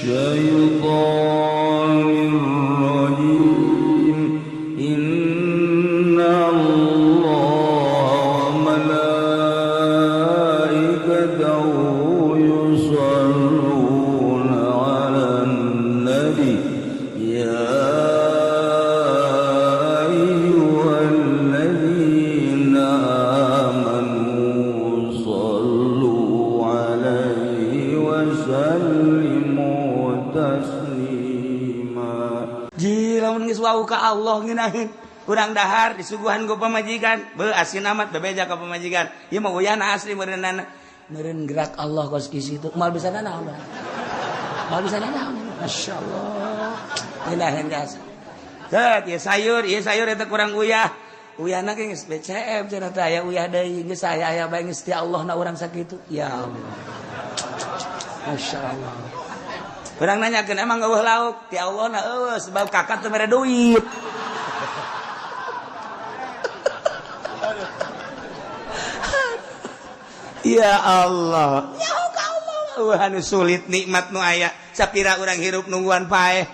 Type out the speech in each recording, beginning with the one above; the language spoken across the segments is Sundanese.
الشيطان الرجيم إن الله وملائكته يصلون على النبي يا أيها الذين آمنوا صلوا عليه وسلموا تسليما. Ji lamun geus wau ka Allah ngeunaheun urang dahar disuguhan ku pamajikan, beuh asin amat bebeja ka pamajikan. Ieu mah uyahna asli meureunana. Meureun gerak Allah kos kitu moal bisa nanaon. Moal bisa nanaon. Masyaallah. Ngeunaheun jasa. Teu ieu sayur eta kurang uyah. Uyahna ge geus BCM cenah teh aya uyah deui geus aya aya bae geus ti Allah na urang sakitu. Ya Allah. Masyaallah. Urang nanyakeun emang eueuh lauk ti Allah na eueuh sebab kakak teu mere duit. Ya Allah. Ya Allah. Eueuh anu sulit nikmat nu aya sapira urang hirup nungguan paeh.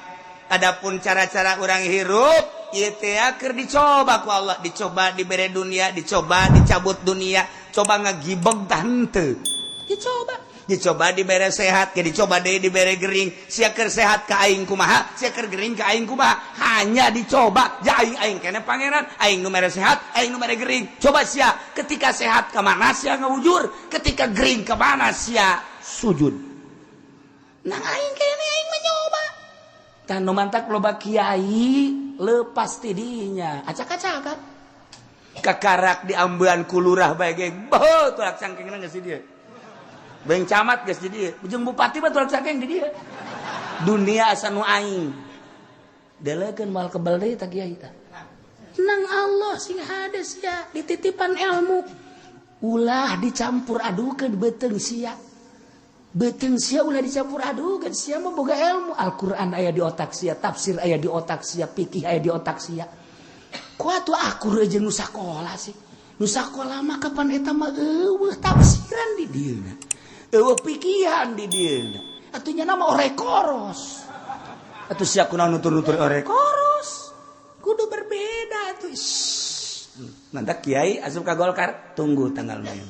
Adapun cara-cara urang hirup ieu teh keur dicoba ku Allah, dicoba dibere dunia, dicoba dicabut dunia, coba ngagibeg tah henteu. Dicoba. Dicoba dibere sehat, ke dicoba deui dibere gering. Sia keur sehat ka aing kumaha, sia keur gering ka aing kumaha. Hanya dicoba, ja aing aing kene pangeran, aing nu mere sehat, aing nu mere gering. Coba sia ketika sehat ka mana sia ngawujur, ketika gering ka mana sia sujud. Nang aing kene aing mencoba. Tah nu mantak loba kiai lepas ti dinya, acak-acakan. Kakarak diambean ku lurah bae ge, beuh tulak cangkengna geus di dieu. Beng camat geus di dieu, jeung bupati mah tulak cangkeng di dieu. Dunia asa nu aing. Delekeun moal kebel deui tah kiai tah. Nang Allah sing hade sia dititipan ilmu. Ulah dicampur adukeun beuteung sia. Beuteung sia ulah dicampur adukeun, sia mah boga ilmu. Al-Qur'an aya di otak sia, tafsir aya di otak sia, fikih aya di otak sia. Ku atuh akur jeung nu sakola sih. Nu sakola mah kapan eta mah eueuh tafsiran di dieuna. Eueuh pikihan di dieuna. Atuh nya nama ore koros. Atuh sia kunaon nutur-nutur ore koros. Kudu berbeda atuh. Nanti kiai asup ka Golkar, tunggu tanggal main.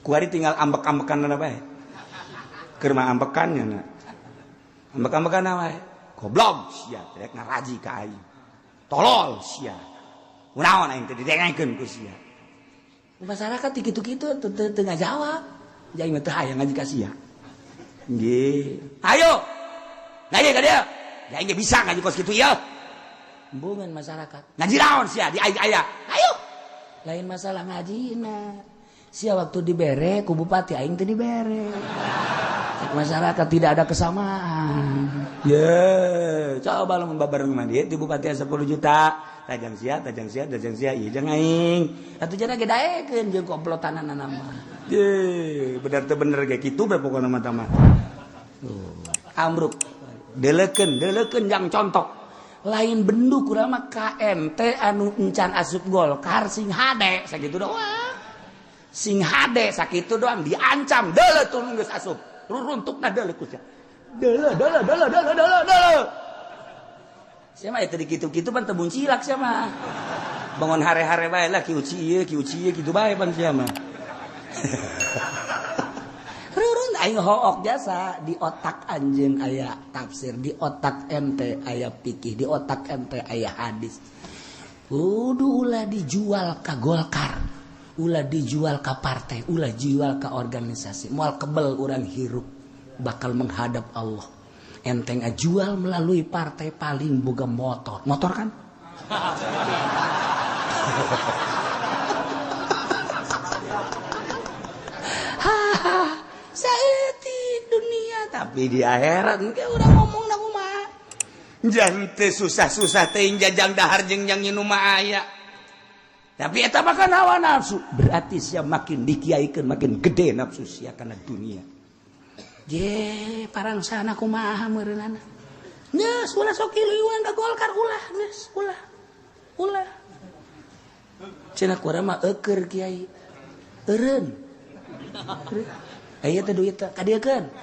Kuari tinggal ambek-ambekan bae. Keur mah ambekan nya. Ambek-ambekan wae. Goblok sia, rek ngaraji ka aing. Tolol sia. Kunaon aing teh didengekeun ku sia. Masyarakat kitu-kitu teu teu ngajawab. Jadi mah teu hayang ngaji ka sia. Nggih. Ayo. Ngaji ka dieu. Aing ge bisa ngaji kos kitu ieu. Embungan masyarakat. Ngaji naon sia di aing aya. Ayo. Lain masalah ngajina. Sia waktu dibere ku bupati aing teu dibere. Masyarakat tidak ada kesamaan. Ye, coba lamun babareng mah dieu di bupati 10 juta. Tajang sia, tajang sia, tajang sia, ieu jeung aing. Atuh jana ge daekeun jeung komplotanana mah. Ye, bener teu bener ge kitu bae pokona mah tah mah. Amruk. Delekeun, delekeun jang contok. Lain bendu kurang mah KMT anu encan asup Golkar sing hade sakitu doang. Sing hade sakitu doang diancam deuleu tuluy geus asup. Ruruntukna deuleu ku sia. Deuleu deuleu deuleu deuleu deuleu deuleu. Sia mah teu dikitu-kitu pan teu muncilak sia mah. Bangun hare-hare bae lah kieu ieu kieu ieu kitu bae pan sia mah. Rurun aing hook jasa di otak anjeun aya tafsir, di otak ente aya fikih, di otak ente aya hadis. Kudu ulah dijual ka Golkar, ulah dijual ka partai, ulah jual ka organisasi. Moal kebel urang hirup bakal menghadap Allah. Enteng jual melalui partai paling boga motor. Motor kan? Hahaha, saeutik dunia tapi di akhirat engke urang ngomong na kumaha. Jante susah-susah teuing jajang dahar jeung jang nginum mah aya. Tapi eta mah kan hawa nafsu. Berarti sia makin dikiaikeun makin gede nafsu sia kana dunia. Je, parang sana kumaha meureunana. Geus ulah sok kiluan ka Golkar ulah geus ulah. Ulah. Cenah kurang mah eueur kiai. Eureun. Aya teh duit teh kadieukeun.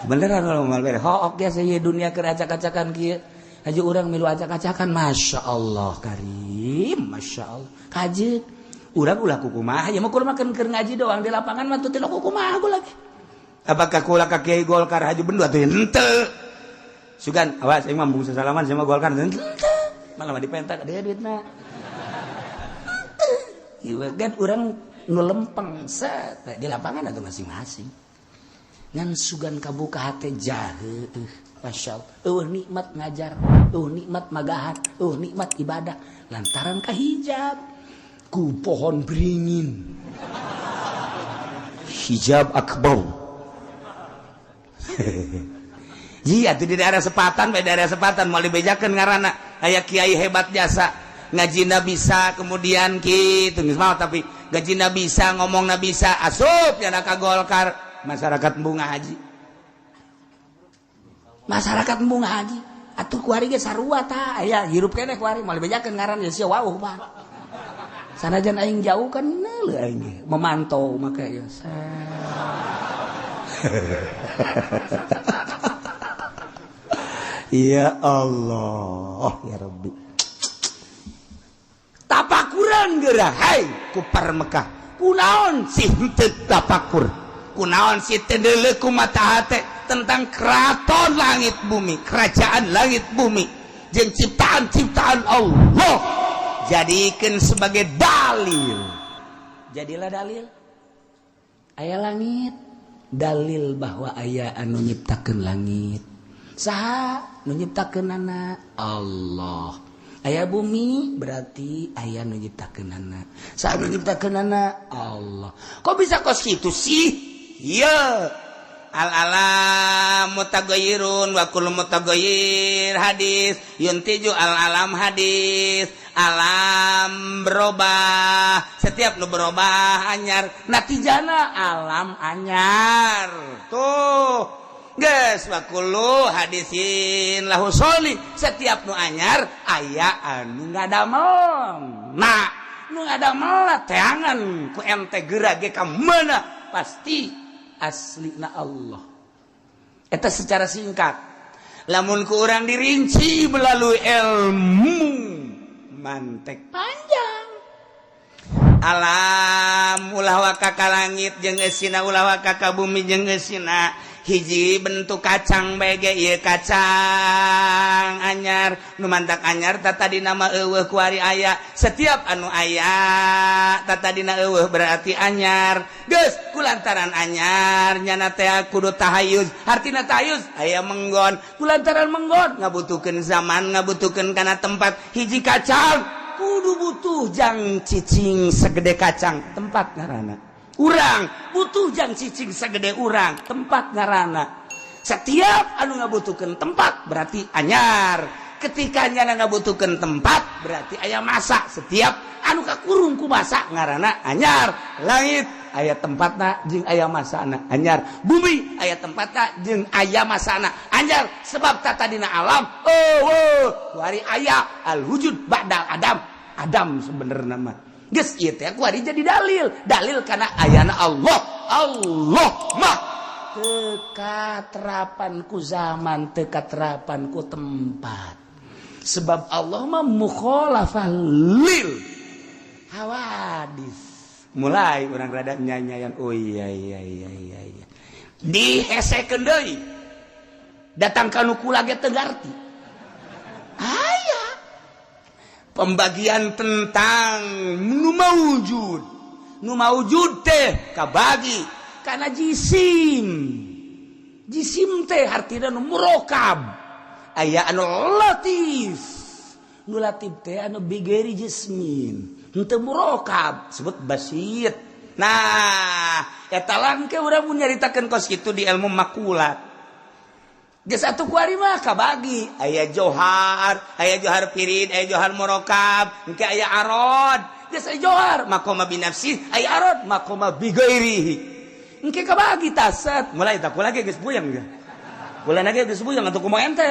Beneran kalau mal bere hook biasa ye dunia keur acak-acakan kieu. Haji urang milu acak-acakan, Masya Allah karim, Masya Allah. Kajeun urang ulah kukumaha, ya mah kudu makan keur ngaji doang di lapangan mah teu kukumaha gua lagi. Apakah kula ka Kiai Golkar haju bendu atuh henteu. Sugan awas aing mah bungsa salaman sama Golkar henteu. Malah mah dipentak dia duitna. Ieu kan urang nu lempeng set di lapangan atau masing-masing. Ngan sugan kabuka hate jahe. Masya Allah, eueuh nikmat ngajar, eueuh nikmat magahan, eueuh nikmat ibadah lantaran kahijab ku pohon beringin. Hijab akbar. Iya tuh di daerah Sepatan, di daerah Sepatan mau dibejakeun ngaranna aya kiai hebat jasa ngajina bisa kemudian kitu geus mau tapi ngajina bisa ngomongna bisa asup ya ka Golkar masyarakat embung haji. Masyarakat embung haji atuh kuari ge sarua ta aya hirup keneh kuari moal dibejakeun ngaran ya sia wauh mah. Sanajan aing jauh kan neuleuh aing ge memantau make ya. Ya Allah ya Rabbi. Tapakuran geura hai kupar Mekah. Kunaon sih henteu tapakur? Kunaon sih teu deuleu ku mata hate tentang keraton langit bumi, kerajaan langit bumi jeung ciptaan-ciptaan Allah jadikan sebagai dalil. Jadilah dalil. Aya langit, dalil bahwa aya anu nyiptakeun langit. Saha nu nyiptakeunana? Allah. Aya bumi berarti aya nu nyiptakeunana. Saha nu nyiptakeunana? Allah. Kok bisa kos kitu sih? Iya. Al alam mutaghayyirun wa kullu mutaghayyir hadis yuntiju al alam hadis alam berubah setiap nu berubah anyar natijana alam anyar tuh geus wa kullu hadisin lahu soli setiap nu anyar aya anu ngadamel nah nu ngadamel teangan ku ente geura ge ka mana pasti aslina Allah. Eta secara singkat. Lamun ku urang dirinci melalui ilmu mantek panjang. Alam ulah waka ka langit jeung eusina ulah waka ka bumi jeung eusina hiji bentuk kacang bege ieu kacang anyar nu mantak anyar tata dina mah eueuh kuari aya setiap anu aya tata dina eueuh berarti anyar geus kulantaran anyar nyana teh kudu tahayuz hartina tahayuz aya menggon kulantaran menggon ngabutuhkeun zaman ngabutuhkeun kana tempat hiji kacang kudu butuh jang cicing segede kacang tempat ngaranna urang butuh jang cicing segede urang tempat ngarana setiap anu ngabutuhkeun tempat berarti anyar ketika nyana ngabutuhkeun tempat berarti aya masa setiap anu kakurung ku masa ngarana anyar langit aya tempatna jeung aya masana anyar bumi aya tempatna jeung aya masana anyar sebab tata dina alam oh, oh kuari aya al wujud ba'dal adam adam sebenarnya mah geus ieu teh kuari jadi dalil dalil karena ayana Allah Allah mah teu katerapan ku zaman teu katerapan ku tempat sebab Allah mah mukhalafah lil hawadis mulai orang rada nyanyian oh iya iya iya iya iya dihesekeun deui datang ka nu kula ge teu ngarti aya pembagian tentang nu maujud nu maujud teh kabagi karena jisim jisim teh artinya nu murokab aya anu latif nu latif teh anu bigeri jismin henteu murokab sebut basit nah eta langke urang mun nyaritakeun kos kitu di ilmu makulat geus atuh kuari mah kabagi aya johar pirid aya johar murokab engke aya arod geus aya johar maqama binafsi aya arod maqama bigairihi engke kabagi taset mulai tak kula ge geus puyeng ge kula ge geus puyeng atuh kumaha ente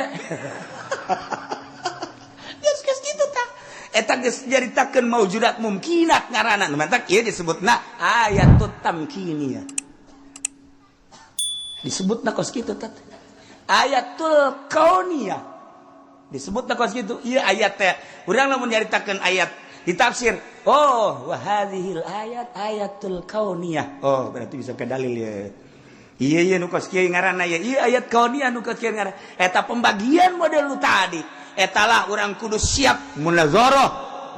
geus geus kitu tah Eta geus nyaritakeun maujudat mumkinat ngaranna. Nu mantak ieu disebutna ayatut tamkiniyah. Disebutna kos kitu teh. Ayatul kauniyah. Disebutna kos kitu. Ieu ayat teh. Urang lamun nyaritakeun ayat ditafsir, oh wa hadhil ayat ayatul kauniyah. Oh, berarti bisa ke dalil ya. Iya iya nu kos kieu ngaranna ya. Iya ayat kauniyah nu kos kieu ngaranna. Eta pembagian model nu tadi. Eta lah urang kudu siap munazarah.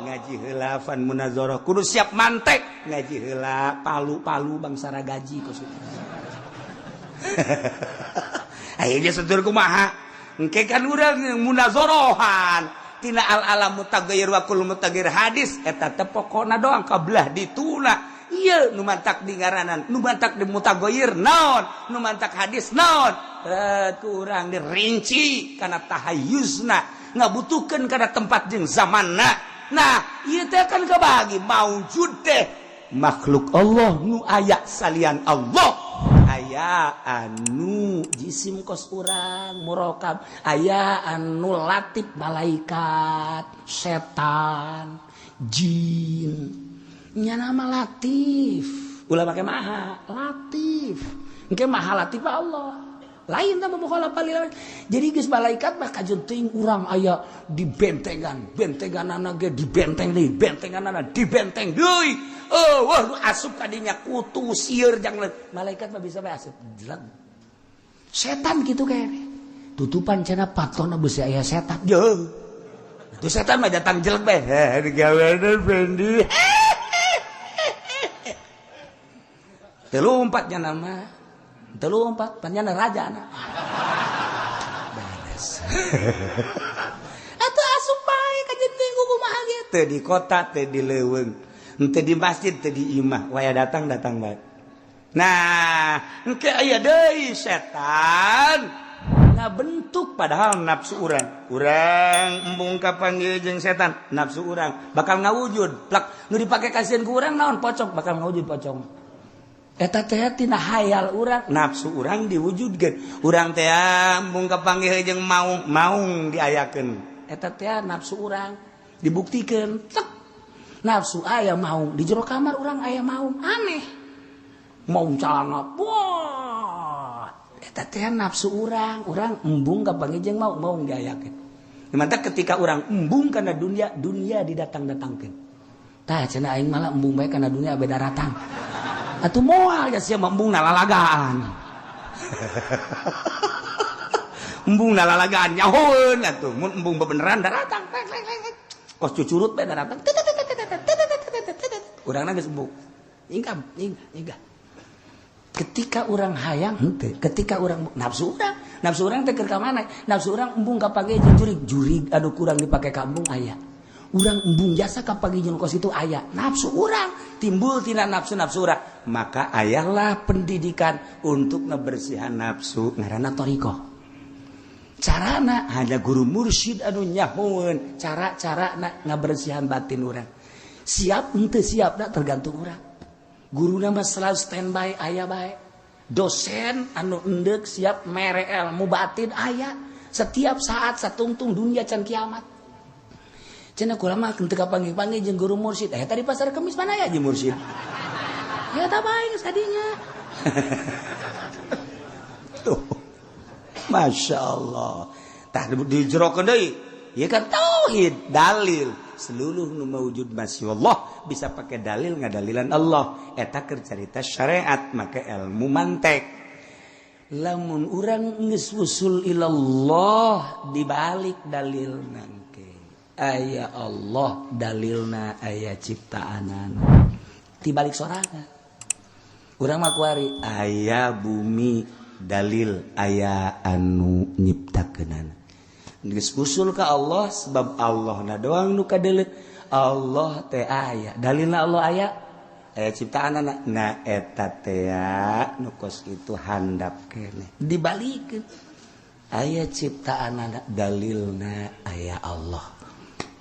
Ngaji heula fan munazarah. Kudu siap mantek ngaji heula palu-palu bangsa gaji kos kitu. Ayeuna setur kumaha? Engke kan urang munazarahan tina al alam mutaghayyir wa kullu mutaghayyir hadis eta teh pokona doang kabelah dituna. Ieu nu mantak di ngaranan, nu mantak di mutaghayyir naon, nu mantak hadis naon. Ku urang dirinci kana tahayyuzna, ngabutuhkeun kana tempat jeung zamanna. Nah, ieu teh kan kabagi maujud teh makhluk Allah nu aya salian Allah. Aya anu jisim kos urang murokab, aya anu latif malaikat, setan, jin. Nya nama latif. Ulah make maha, latif. Engke maha latif Allah. Lain tah mukhalafah lil. Jadi geus malaikat mah kajeun teuing urang aya di bentengan, bentenganana ge di benteng deui, bentenganana di benteng deui. Oh, wah nu asup kadinya kutu sieur jangan malaikat mah bisa bae asup jeleg. Setan gitu kayaknya. Tutupan cenah patona beusi aya setan. Jeuh. Itu setan mah datang jelek bae. Heh, digawean Fendi. Teu lompatnya nama. Teu lompat, panjana raja na. Beres. Atuh asup bae ka jeung teh kumaha ge. Teu di kota, teu di leuweung. Teu di masjid, teu di imah. Waya datang datang bae. Nah, engke aya deui setan ngabentuk padahal nafsu urang. Urang embung kapanggih jeung setan, nafsu urang bakal ngawujud. Plak nu dipake kasihan ku urang naon pocong bakal ngawujud pocong. Eta teh tina hayal urang, nafsu urang diwujudkeun. Urang teh embung kapanggih jeung maung, maung diayakeun. Eta teh nafsu urang dibuktikeun. Tek. Nafsu aya maung di jero kamar urang aya maung aneh. Maung calana. Wah. Eta teh nafsu urang, urang embung kapanggih jeung maung, maung diayakeun. Mantap ketika urang embung kana dunia, dunia didatang-datangkeun. Tah cenah aing malah embung bae kana dunia beda datang. Atuh moal ya sia embung nalalagaan. Embung nalalagaan nyahoeun atuh mun embung bebeneran daratang. Kos cucurut bae daratang. Urangna geus embung. Ingkam, ingkam. Ketika urang hayang henteu, ketika urang nafsu urang teh keur ka mana? Nafsu urang embung ka pagi jeung jurig, jurig anu kurang dipake ka embung aya. Urang embung jasa ka pagi jeung kos itu aya. Nafsu urang timbul tina nafsu-nafsu urang, maka ayalah pendidikan untuk ngebersihan nafsu ngaranna thariqah. Carana hanya guru mursyid anu nyahoeun cara-cara ngabersihan batin urang. Siap henteu siap da tergantung urang. Guru nama selalu standby aya bae. Dosen anu endek siap mere ilmu batin aya setiap saat satungtung dunia can kiamat. Cenah kula mah teu kapanggih-panggih jeung guru mursyid. Eh tadi pasar Kemis mana ya jeung mursyid? Ya tah bae geus kadinya. Tuh. Masya Allah. Tah dijerokeun deui. Ieu kan tauhid, dalil. Seluruh nu maujud masya Allah bisa pakai dalil ngadalilan Allah. Eta keur carita syariat make ilmu mantek. Lamun urang geus usul ilallah dibalik dalil nangke. Aya Allah dalilna aya ciptaanan. Tibalik sorangan. Urang mah kuari aya bumi dalil aya anu nyiptakeunana. Geus usul ka Allah sebab Allah na doang nu kadeuleu. Allah teh aya dalilna Allah aya aya ciptaanana. Nah eta teh nu kos itu handap keneh dibalikeun aya ciptaanana dalilna aya Allah.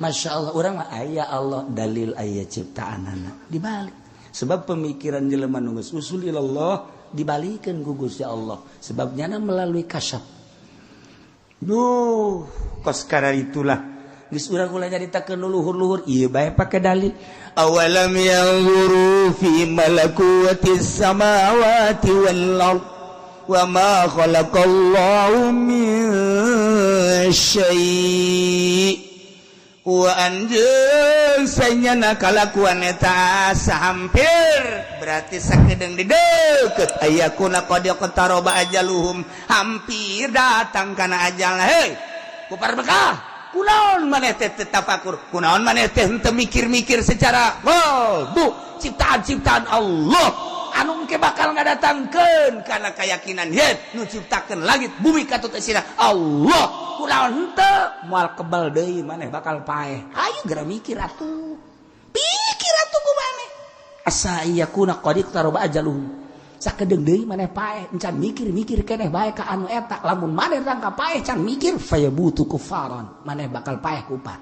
Masya Allah urang mah aya Allah dalil aya ciptaanana dibalik. Sebab pemikiran jelema nu geus usul ilallah dibalikeun ku Gusti Allah sebab nyana melalui kasyaf. Duh, kos karena itulah Geus urang ulah nyaritakeun nu luhur-luhur, ieu bae pake dalil. Awalam yanzuru fi malakutis samawati wal ard wa ma khalaqallahu min syai' wa anjeun sanyana kalakuan eta hampir, berarti sakedeung di deukeut, ayakuna qad iqtaraba ajaluhum, hampir datang kana ajalna. Hei kufar Mekah, kunaon maneh teh teu tafakur? Kunaon maneh teh henteu mikir-mikir secara bu ciptaan-ciptaan Allah anu engke bakal ngadatangkeun kana keyakinan yen nu ciptakeun langit bumi katut eusina Allah? Kunaon henteu? Moal kebal deui, maneh bakal paeh. Ayo geura mikir atuh, pikir atuh ku maneh. Asa yakuna qad iqtaraba ajaluhum, sakedeung deui maneh paeh, encan mikir-mikir keneh bae ka anu eta. Lamun maneh rangka paeh can mikir, fayamutu kufaran, maneh bakal paeh kufar.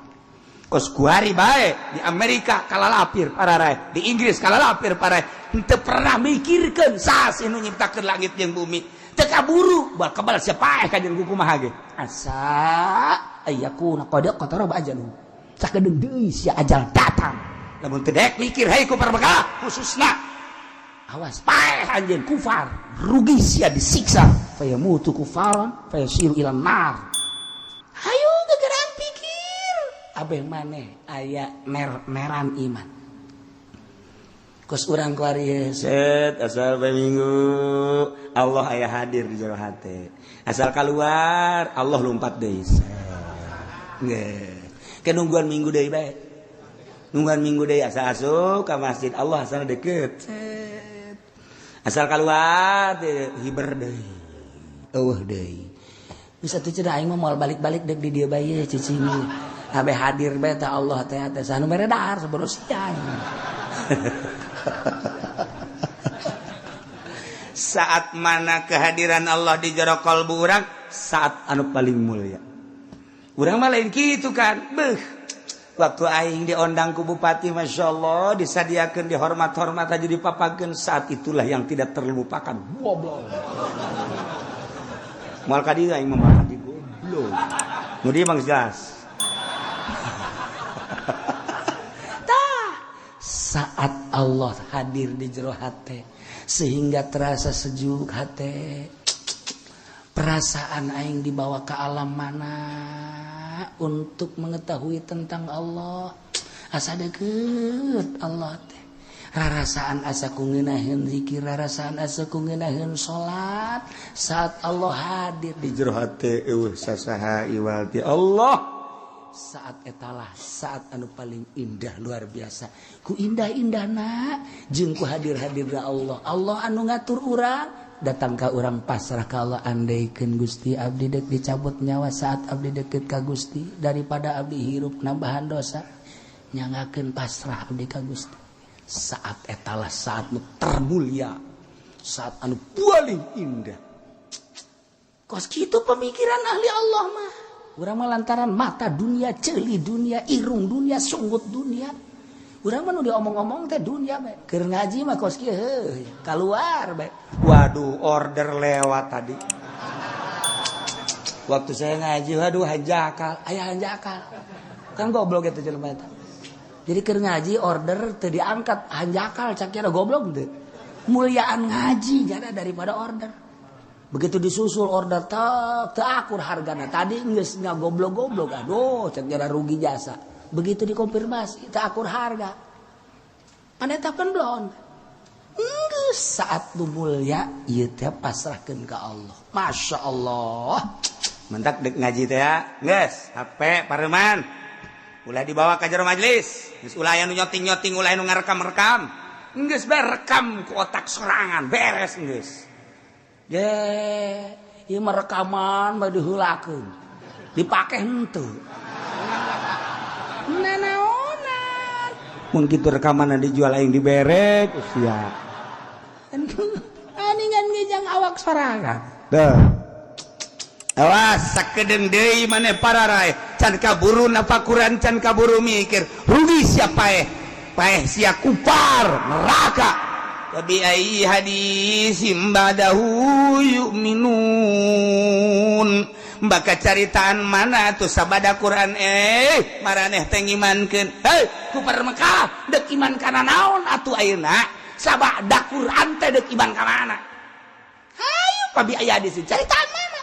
Kos kuari bae di Amerika kalalapir pararae, di Inggris kalalapir parae, henteu pernah mikirkeun saha sih nu nyiptakeun langit jeung bumi. Teu kaburu bal kebal sia paeh kajeun kumaha ge. Asa ayakuna qad iqtaraba ajaluhum, sakedeung deui sia ajal datang. Lamun teu daek mikir, hei kufar Mekah khususna, awas paeh anjeun kufar, rugi sia, disiksa. Fayamutu kufaran fayasiru ila nar. Hayu gegeran pikir abeh maneh aya mer-meran iman. Kos urang kuari set asal bae minggu Allah aya hadir di jero hate, asal keluar Allah lompat deui. Nggih, nungguan minggu deui bae, nungguan minggu deui. Asa asup ka masjid Allah asal deket set, asal keluar hiber deui, eueuh deui. Bisa tuh cenah, aing mah moal balik-balik dek di dieu bae cicing, abe hadir bae teh Allah teh teh sanu mere dahar sabodo sia. Saat mana kehadiran Allah di jero kalbu urang, saat anu paling mulia. Urang mah lain kitu kan. Beuh, waktu aing diondang ku bupati, masya Allah, disadiakeun, dihormat-hormat aja, dipapakeun, saat itulah yang tidak terlupakan. Goblok, moal ka dieu aing mah, moal ka dieu, goblok. Nu dieu mah jelas. Tah, saat Allah hadir di jero hate sehingga terasa sejuk hate, perasaan aing dibawa ke alam mana untuk mengetahui tentang Allah, asa deket Allah teh, rarasaan asa ku ngeunaheun zikir, rarasaan asa ku ngeunaheun salat. Saat Allah hadir di jero hate, eueuh sasaha iwal ti Allah. Saat etalah saat anu paling indah, luar biasa ku indah-indahna jeung ku hadir-hadirna Allah. Allah anu ngatur urang, datang ka urang, pasrah ka Allah. Andaikeun Gusti abdi dek dicabut nyawa saat abdi deket ka Gusti daripada abdi hirup nambahan dosa, nyangakeun pasrah abdi ka Gusti. Saat etalah saat nu termulia, saat anu paling indah. Kos kitu pemikiran ahli Allah mah. Urang mah lantaran mata dunia, ceuli dunia, irung dunia, sunggut dunia. Urang mah nu diomong-omong teh dunia bae. Keur ngaji mah kos kieu heuh, keluar bae. Waduh, order lewat tadi. Waktu saya ngaji, waduh hanjakal, aya hanjakal. Kan goblok eta jelema eta. Jadi keur ngaji order teu diangkat, hanjakal cak kira, goblok teu. Muliaan ngaji jada daripada order. Begitu disusul order tak teu akur hargana. Tadi geus goblok-goblok, aduh cek jara rugi jasa. Begitu dikonfirmasi teu akur harga. Paneta pan belon. Geus saat nu mulia ieu teh pasrahkeun ka Allah. Masya Allah. Mentak dek ngaji teh ya. Geus, HP pareman. Ulah dibawa ka jero majelis. Geus ulah aya nu nyoting-nyoting, ulah anu ngarekam-rekam. Geus bae rekam ku otak sorangan, beres geus. Ye, ieu mah rekaman mah diheulakeun. Dipake henteu. Nanaonan. Mun kitu rekaman dijual aing dibere ku sia. Aningan ngejang awak sorangan. Tuh. Awas sakedeung deui maneh pararae, can kaburu nafakuran, can kaburu mikir, rugi sia, paeh paeh sia, kufar, neraka. Bi ayyi hadisim ba'dahu yu'minun. Bakal caritaan mana tuh sabada Quran, maraneh teh ngimankeun? Hei, kufar Mekah dek iman kana naon atuh ayeuna? Sabada Quran teh dek iman ka mana? Hayu, pabi aya di sini caritaan mana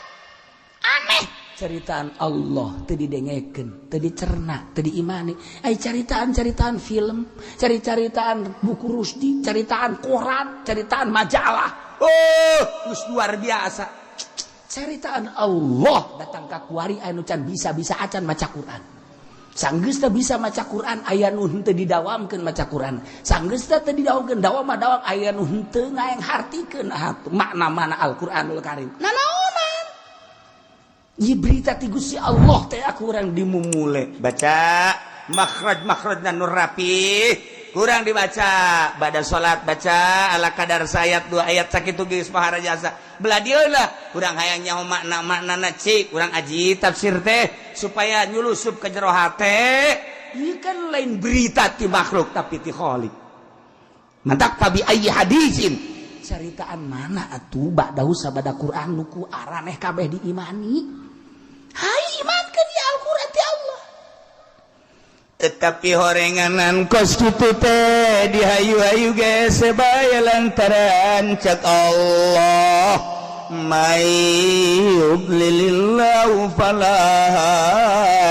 aneh, caritaan Allah teu didengekeun, teu dicerna, teu diimani. Ai caritaan-caritaan film, cari-caritaan buku Rusdi, caritaan koran, caritaan majalah, oh, geus luar biasa. Caritaan Allah datang ka kuari anu can bisa-bisa acan maca Quran. Sanggeus teu bisa maca Quran, aya nu henteu didawamkeun maca Quran. Sanggeus teu didawamkeun, dawam mah dawam, aya nu henteu ngaeng hartikeun makna mana Al-Qur'anul Karim. Nanaonan? Ieu berita ti Gusti Allah teh aku urang dimumule. Baca makhraj makhrajna nur rapi, kurang dibaca pada salat, baca ala kadar sayat dua ayat sakitu geus maharajasa. Belah dieu lah urang hayang nyaho makna maknana, cik urang aji tafsir teh supaya nyulusup ke jero hate. Ieu kan lain berita ti makhluk, tapi ti Khaliq. Mantak fabi ayyi hadisin, caritaan mana atuh ba'dahu sabada Quran nu ku araneh kabeh diimani? Hai, imankeun ya Al-Qur'an ti Allah. Tetapi horenganan kos kitu teh dihayu-hayu ge bae, lantaran cek Allah, may yudlilillahu fala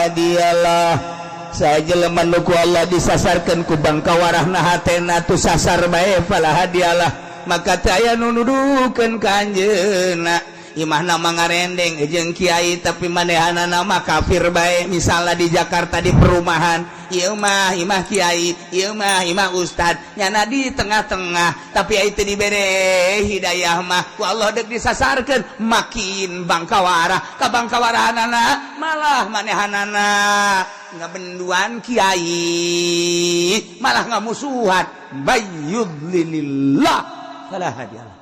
hadiyalah. Sajelema nu ku Allah disasarkeun ku bangkawarahna hatena tu sasar bae, fala hadiyalah, maka teu aya nu nuduhkeun ka anjeunna. Imahna mangarendeng jeung kiai, tapi manehanana mah kafir bae. Misalnya di Jakarta di perumahan, ieu mah imah kiai, ieu mah imah ustad, nyana di tengah-tengah, tapi itu dibere hidayah mah ku Allah dek disasarkeun makin bangkawara ka bangkawarahanana, malah manehanana ngabenduan kiai, malah ngamusuhan. Mayyudlilillah fala hadiyalah.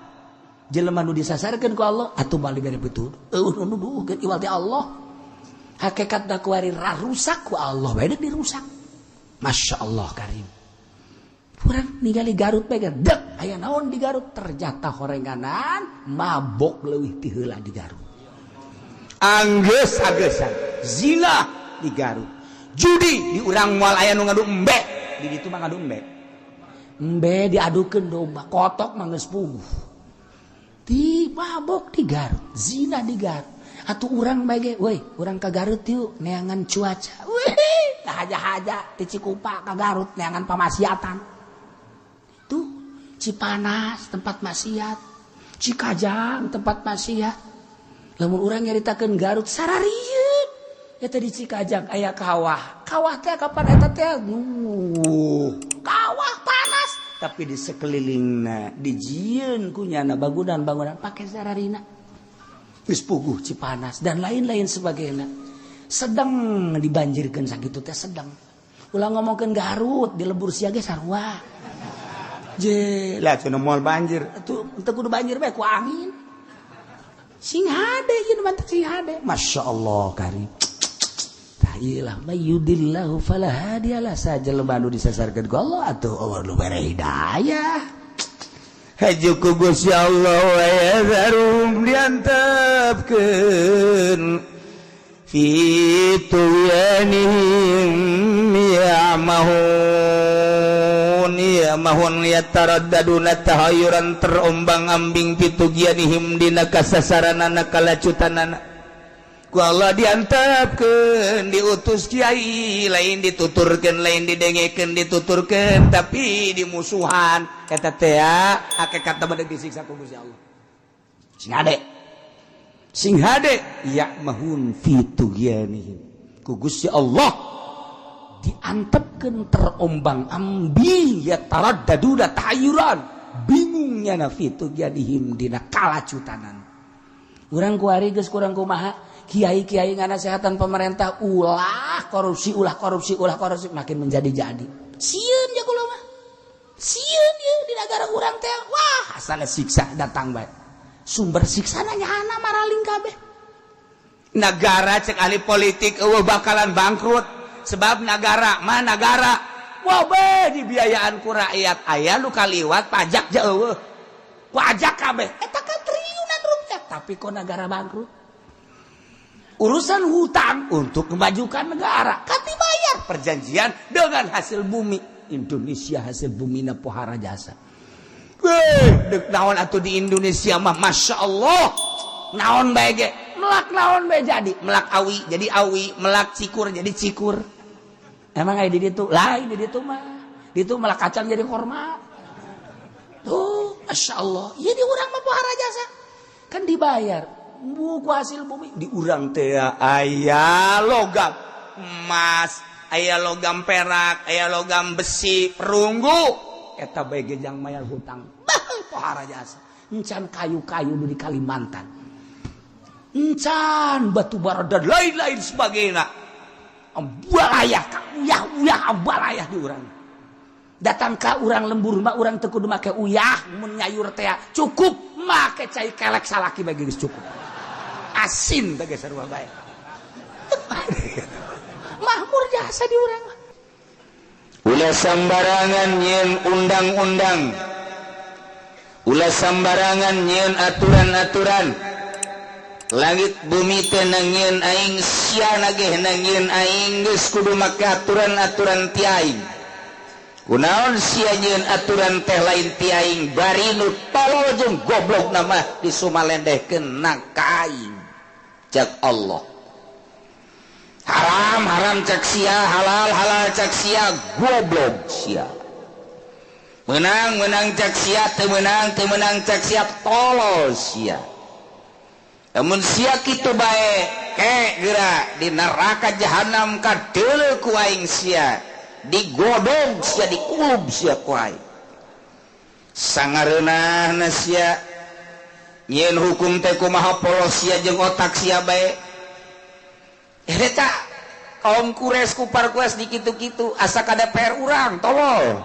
Jelema nu disasarkeun ku Allah atuh balik dari betul eueuh nu nuduhkeun iwal ti Allah. Hakikat da kuari rarusak ku Allah bae deuk dirusak. Masya Allah Karim. Kurang ningali Garut bae dek aya naon di Garut? Ternyata horenganan mabok leuwih ti heula di Garut, anggeus agesan zina di Garut, judi di urang. Moal aya nu ngadu embe di ditu mah, ngadu embe, embe diadukeun domba kotok mah geus puguh. Di mabok di Garut, zina di Garut. Atuh urang bae ge, woi, urang ka Garut yuk, neangan cuaca. Wih, haja-haja ti Cikupa ka Garut neangan pamaksiatan. Tuh, Cipanas tempat maksiat, Cikajang tempat maksiat. Lamun urang nyaritakeun Garut sararieun. Eta di Cikajang aya kawah. Kawah teh kapan eta teh? Kawah panas, tapi di sekelilingna dijieun kunyana bangunan-bangunan pake sararina. Geus puguh Cipanas dan lain-lain sebagainya. Sedang dibanjirkeun sakitu teh sedang. Ulah ngomongkeun Garut, di lembur sia ge sarua. Je, lah cenah moal banjir. Atuh teu kudu banjir bae, ku angin. Sing hade ieu mantap, sing hade. Masya Allah Karim. Tah ieu lah, mayyudillahu fala hadiyalah. Sajelema nu disasarkeun ku Allah atuh Allah nu bere hidayah. Haju ku Gusti Allah wa yadharum, diantepkeun fi tughyanihim ya'mahun. Ya'mahun yataraddaduna tahayyuran, terombang-ambing, fi tughyanihim dina kasasaranana, kalacutanana. Ku Allah diantepkeun, diutus kiai, lain dituturkeun, lain didengekeun, dituturkeun tapi dimusuhan. Eta teh hakikat mah disiksa ku Gusti Allah. Sing hade, sing hade, ya'mahun fi tughyanihim, ku Gusti Allah diantepkeun terombang ambing, ya taraddaduna tahayyuran, bingungnya na, fi tughyanihim dina kalacutanan. Urang kuari geus kurang kumaha, kiai-kiai nganasehatan pemerintah ulah korupsi, ulah korupsi, ulah korupsi, makin menjadi-jadi. Sieun ya kula mah, sieun ya di negara urang teh. Wah, asal siksa datang bae, sumber siksa nyana maraling kabeh negara. Cek ahli politik eueuh bakalan bangkrut, sebab negara mah negara wah be dibiayaan ku rakyat, aya nu kaliwat pajak jauh, pajak kabeh eta kan triliunan rupiah, tapi kok negara bangkrut. Urusan hutang untuk memajukan negara kan dibayar perjanjian dengan hasil bumi Indonesia, hasil bumi na pohara jasa. Weh, dek naon atuh di Indonesia mah, Masya Allah, naon bae ge melak, naon bae jadi melak, awi jadi awi, melak cikur jadi cikur. Emang aya di ditu lain, di ditu mah, di ditu melak kacang jadi korma tuh. Masya Allah, iya, di urang mah pohara jasa kan dibayar buku hasil bumi. Di urang teh aya logam emas, aya logam perak, aya logam besi, perunggu, eta bae ge jang mayar hutang. Bah, pohara jasa. Encan kayu-kayu di Kalimantan, encan batu bara dan lain-lain sebagainya, balayah uyah uyah balayah di urang. Datang ka urang lembur mah urang teu kudu make uyah mun nyayur teh, cukup make cai kelek salaki bagi geus cukup asin teh geus sarua bae. Makmur jasa di urang mah. Ulah sambarangan nyieun undang-undang, ulah sambarangan nyieun aturan-aturan. Langit bumi teh nyieun aing, sia nageh nyieun aing, geus kudu make aturan-aturan ti aing. Kunaon sia nyieun aturan teh lain ti aing? Bari nu tolol jeung goblok nama disumalendehkeun na ka aing, cek Allah. Haram haram cek sia, halal halal cek sia, goblok sia. Menang menang cek sia, teu menang teu menang cek sia, tolol sia. Lamun sia kitu bae ke geura di neraka jahanam kadeuleu ku aing sia, digodog sia, dikulub sia ku aing. Sangareunahna sia nyieun hukum teh kumaha polos sia jeung otak sia bae. Eta kaum kures kupar kues di kitu-kitu asa ka DPR urang tolol,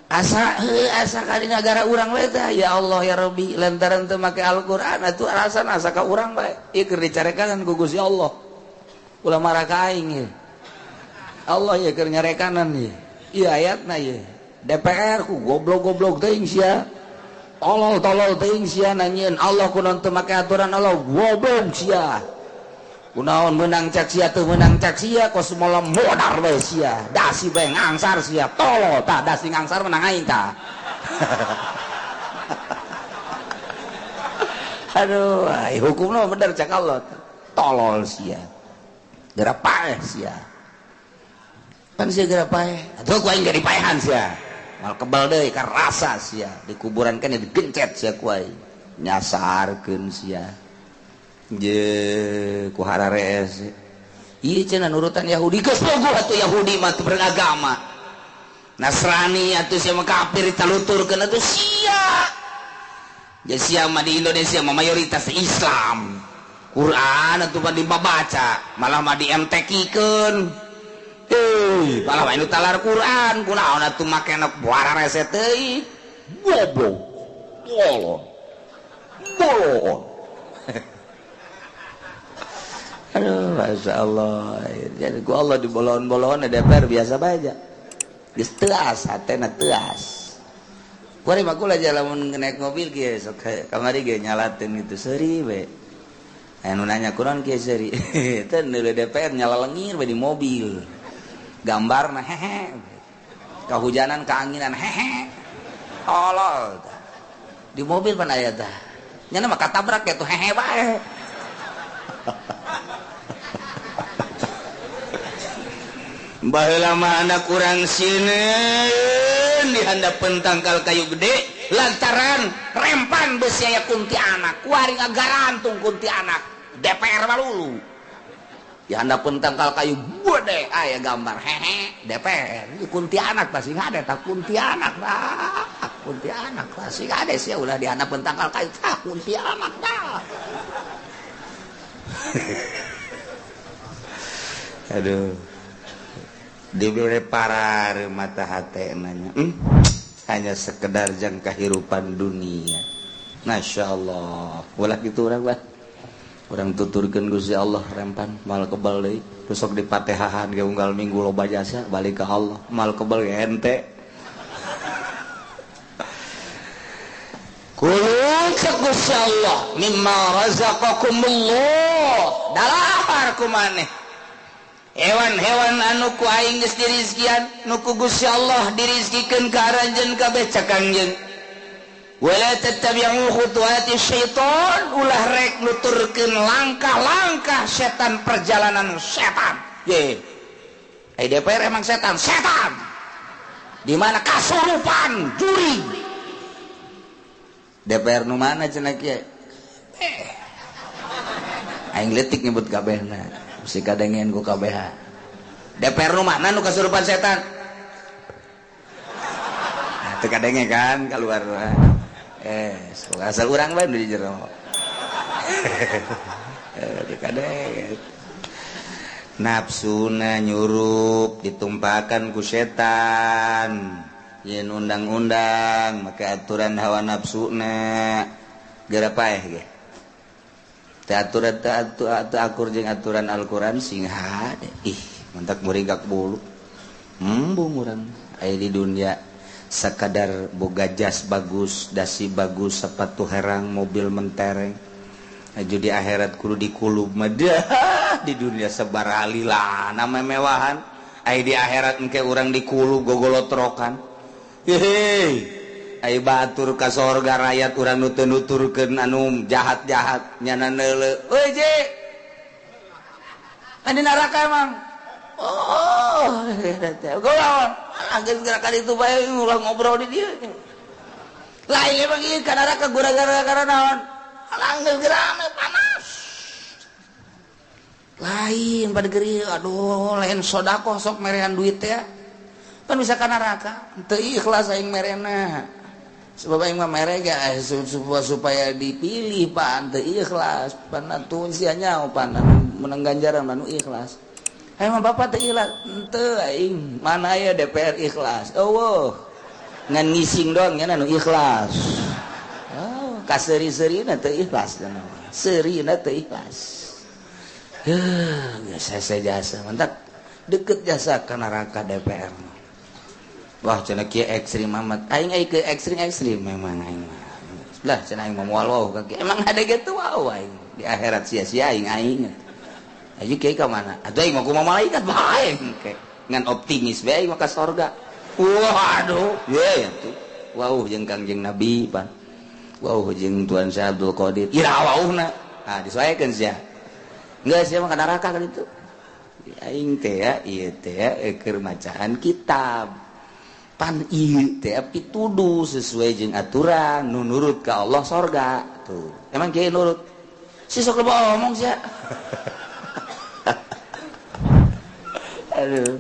asa heuh, asa ka di nagara urang we tah. Ya Allah ya Rabbi, lantaran teu make Al-Qur'an atuh alasan asa ka urang bae. Ieu keur dicarekanan ku Gusti Allah, ulah marah ka aing ieu. Allah ieu keur nyarekanan ieu, ieu ayatna ieu. DPR ku goblok-goblok teuing sia, tolol-tolol teuing sia, nyieun Allah kunaon teu make aturan Allah, goblok sia. Kunaon menang cek sia, teu menang cek sia, kos molam modar bae sia, dasi bae ngangsar sia, tolol. Tah, dasi ngangsar menang aing tah. Aduh, ai hukumna bener cek Allah, tolol sia, geura paeh sia, kan sia geura paeh atuh ku aing jadi paehan sia, mal kebal deui karasa sia di kuburan kan digencet sia ku aing, nyasarkeun sia je ku hararees. Ieu cenah nurutan Yahudi, geus puguh atuh Yahudi mah teu beragama Nasrani atuh sia mah kafir ditaluturkeun atuh sia. Ja sia mah di Indonesia mah mayoritas Islam, Quran atuh mah dibaca, malah mah di MTQ-keun, malah mah nu talar Quran kunaon atuh make nu hararese teuing, goblok, tolol, bolon. Aduh, Masya Allah. Jadi ku Allah di bolon-bolon DPR biasa bae. Geus teuas hatena teuas. Kuari mah kula lamun naik mobil kieu sok kamari ge nyalateun gitu seuri we. Aya nu nanya kunaon kieu seuri. Teu neuleuh DPR nyala lengir we di mobil. Gambarna hehe. Kahujanan kaanginan hehe. Tolol. Di mobil pan aya tah. Nya mah katabrak ya tuh hehe bae. Baheula mah anak urang sieun dihandapeun tangkal kayu gede lantaran rempan besi aya kuntianak, kuari ngagarantung kuntianak DPR malulu dihandapeun tangkal kayu gede aya gambar hehe DPR kuntianak pasti ngade tah kuntianak tah kuntianak pasti ngade sia ulah dihandapeun tangkal kayu tah kuntianak tah. Aduh, diberi parar mata hati nanya, hanya sekedar jang kehidupan dunia. Masya Allah, ulah gitu orang lah, orang tuturkeun Gusti Allah rempan mal kebal deui, tusok di patehahan ge unggal minggu loba jasa balik ke Allah mal kebal ge ente. Kulu cek Gusti Allah mimma razaqakumullah Dalahar ku maneh. Hewan-hewan anu ku aing geus dirizkian, nu ku Gusti Allah dirizkikeun ka aranjeun kabeh cak Kangjeng. Wala tattabi'u khutuwati syaitan, ulah rek nuturkeun langkah-langkah setan, perjalanan setan. Ye. Ai DPR emang setan, setan. Di mana kasurupan juri. DPR nu mana cenah kieu? Aing leutik nyebut kabehna. Bisi kadengean ku kabeh. DPR nu mana nu kasurupan setan? Nah, teu kadenge kan keluar. Asal urang bae di jero. Kadenge. Nafsuna nyurup ditumpakan ku setan. Yen undang-undang make aturan hawa nafsuna geura paeh ge. Teu aturan teu akur jeung aturan Al-Qur'an sing hade. Ih, mantak muringkak bulu. Embung urang aya di dunia sakadar boga jas bagus, dasi bagus, sepatu herang, mobil mentereng. Aju di akhirat kudu dikulub mah di dunia sebaralila nama mewahan. Ai di akhirat engke urang dikulub gogolotrokan. Hehe. Ai batur ka sorga rakyat urang nu teu nuturkeun anu jahat-jahat nyana neuleuh. Euy je. Di neraka emang. Oh, golawan. Anggeus gerakan itu bae ulah ngobrol di dieu. Lain emang ieu ka neraka gara-gara naon? Anggeus gerame panas. Lain pada geri, aduh lain sedekah sok merehan duit teh. Pan bisa ka neraka. Teu ikhlas aing merena. Sebab aing mah mere ge supaya dipilih pan teu ikhlas, pan atuh sia nyaho pan menang ganjaran anu ikhlas. Aing mah bapak teu ikhlas, henteu aing mana aya DPR ikhlas. Eueuh. Ngan ngising doang nya anu ikhlas. Oh, kaseuri-seurina teu ikhlas seurina teu ikhlas. Heuh, geus hese jasa mantak deket jasa ka neraka DPR. Wah, cenah kieu ekstrim amat. Aing ai ke ekstrim-ekstrim memang aing mah. Lah cenah aing mah moal wau ka kieu. Emang ada gitu wau aing. Di akhirat sia-sia aing aing. Aja kieu ka mana? Atuh aing mah kumaha malaikat bae engke. Ngan optimis bae aing mah ka sorga. Waduh, ye atuh. Wau jeung Kangjeng Nabi pan. Wau jeung Tuan Syekh Abdul Qadir. Ira wauhna. Ah disoekeun sia. Geus sia mah ka neraka kan itu. Aing teh ya, ieu teh ya keur macaan kitab. Pan ieu teh pituduh sesuai jeung aturan nu nurut ka Allah sorga. Tuh. Emang kieu nurut? Si sok loba omong sia. Aduh.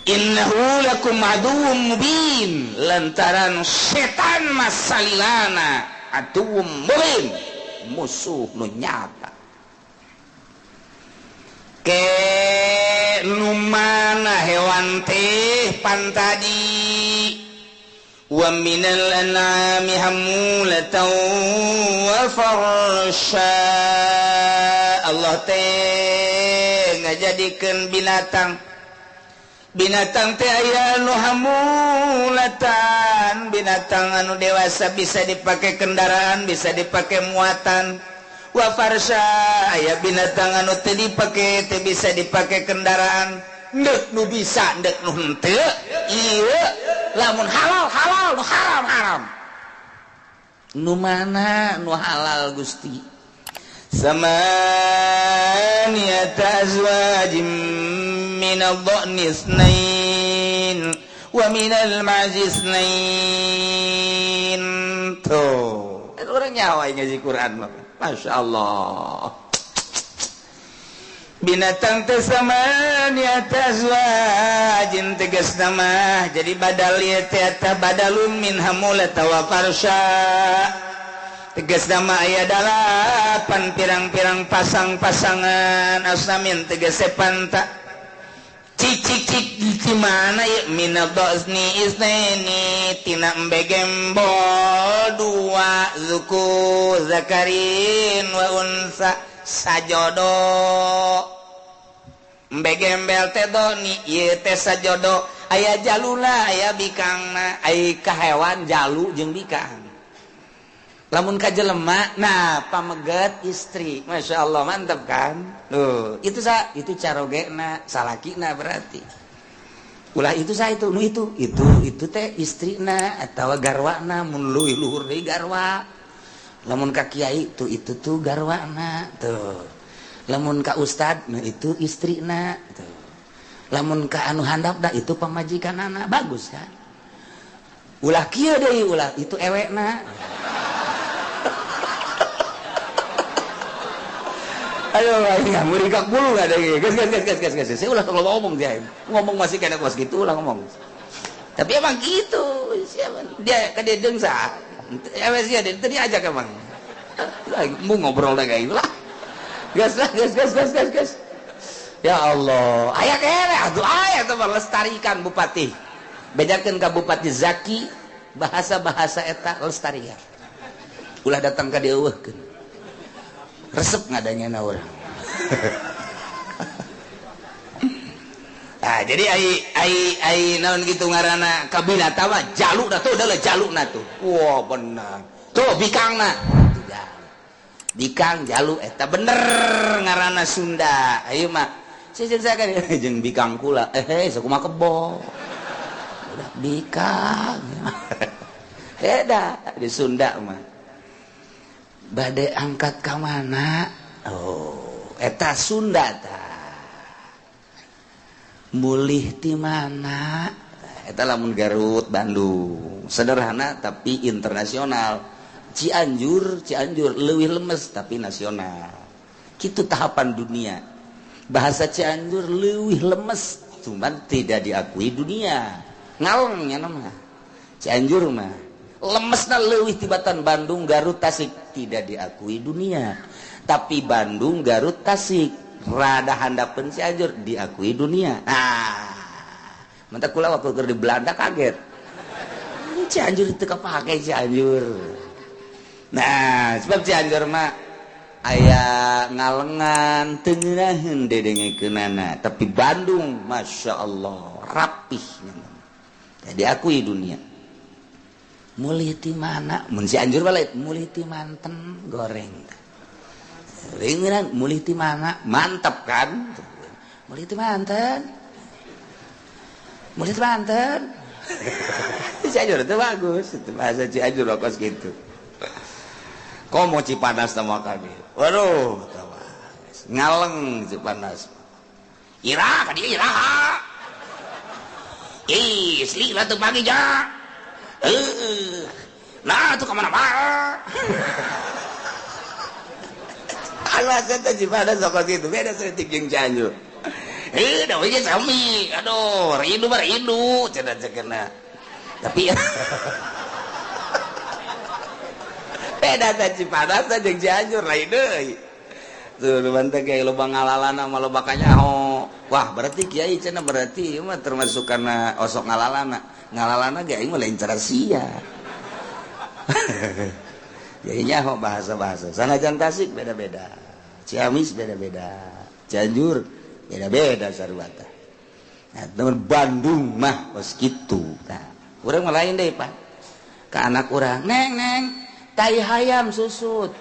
Innahu lakum aduwwum mubin, lantaran setan masalilana aduwwum mubin, musuh nu nyata. Ke nu mana hewan teh pan tadi wa minal an'ami hamulatan wa farsha. Allah teh ngajadikeun binatang binatang teh aya anu hamulatan, binatang anu dewasa bisa dipakai kendaraan, bisa dipakai muatan. Wa farsha aya binatang anu teu dipake teu bisa dipake kendaraan, ndek nu bisa ndek nu henteu. Ieu lamun halal halal, nu haram haram. Nu mana nu halal Gusti? Samaniyata azwajim min ad-dha'ni itsnain wa min al-ma'zi itsnain. Tuh, orang nyawa ngaji Quran mah. Masya Allah. Binatang teh samaniyata azwajin tegas nama. Jadi badal ieu teh eta badalun min hamulata wa farsha. Tegas nama aya dalapan pirang-pirang pasang-pasangan asnamin tegese panta. Cicik-cik di mana ya minadosni isnaini tina embe gembol dua zuku zakarin wa unsa sajodo. Embe gembel teh doni ieu teh sajodo aya jaluna aya bikangna, ai ka hewan jalu jeung bikang. Lamun ka jelema, nah pameget istri, masya Allah mantap kan? Tuh, itu sa, itu carogena, salakina berarti. Ulah itu sa itu, nu itu teh istrina atau garwana, mun leuwih luhur deui garwa. Lamun ka kiai tuh itu tuh garwana, tuh. Lamun ka ustad, nu itu istrina, tuh. Lamun ka anu handap dah itu pamajikanana, bagus kan? Ulah kieu deui, ulah itu ewekna. Ayo, ayo, murikak bulu nggak ada gini. Gas, gas, gas, gas, gas. Saya ulah kalau ngomong dia, ngomong masih kena kos gitu, ulah ngomong. Tapi emang gitu, siapa? Dia kan dia dengsa, emang sih dia tadi ajak emang. Mau ngobrol lagi lah. Gas, gas, gas, gas, gas, gas. Ya Allah, ayah kere, aduh ayah tuh lestarikan bupati. Bedakan ke Bupati Zaki bahasa-bahasa eta lestarikan. Ulah datang ke dia eueuhkeun. Resep ngadanya na urang. Nah, jadi ai naon gitu ngaranna kabinata mah jalukna tuh adalah jalukna tuh. Wah, benar. Tuh bikangna. Bikang jaluk eta bener ngaranna Sunda. Ayo mah sieun saya kan jeung bikang kula. Sakumaha kebo. Udah bikang. Beda di Sunda mah. Bade angkat ka mana? Oh, eta Sunda ta. Mulih ti mana? Eta lamun Garut, Bandung. Sederhana tapi internasional. Cianjur, Cianjur leuwih lemes tapi nasional. Kitu tahapan dunia. Bahasa Cianjur leuwih lemes cuman tidak diakui dunia. Ngalengnya nama. Cianjur mah lemesna leuwih tibatan Bandung, Garut, Tasik tidak diakui dunia. Tapi Bandung, Garut, Tasik rada handapeun Cianjur diakui dunia. Nah, mantap kula waktu keur di Belanda kaget. Cianjur itu kepake Cianjur. Nah, sebab Cianjur mah aya ngalengan teu ngeunaheun dedengekeunana, tapi Bandung Masya Allah rapih. Diakui dunia. Mulih ti mana? Mun Cianjur balik mulih ti Manten goreng. Ringan mulih ti mana? Mantap kan? Mulih ti Manten. Mulih ti Manten. Cianjur itu bagus, itu bahasa Cianjur kos gitu. Komo Cipanas sama kami. Waduh, ngaleng Cipanas. Ira ka dieu ira. Ih, lila teu pagi ja. Nah tuh kemana mana? Alasan tadi pada sokot itu beda setik jeung Cianjur. Dah we sami. Aduh, rindu rindu cenah cekena. Tapi beda teh Cipanas jeung Cianjur lain deui. Tuh banteng ge loba ngalalana mah loba kanyaho. Wah, berarti kiai cenah berarti ieu mah termasuk karena osok ngalalana. Ngalalana ge aing mah lain cara sia. Jadi nyaho bahasa-bahasa. Sanajan Tasik beda-beda. Ciamis beda-beda. Cianjur beda-beda sarua tah. Nah, teman Bandung mah kos kitu. Tah, urang mah lain deui, Pak. Ka anak urang, "Neng, neng, tai hayam susut."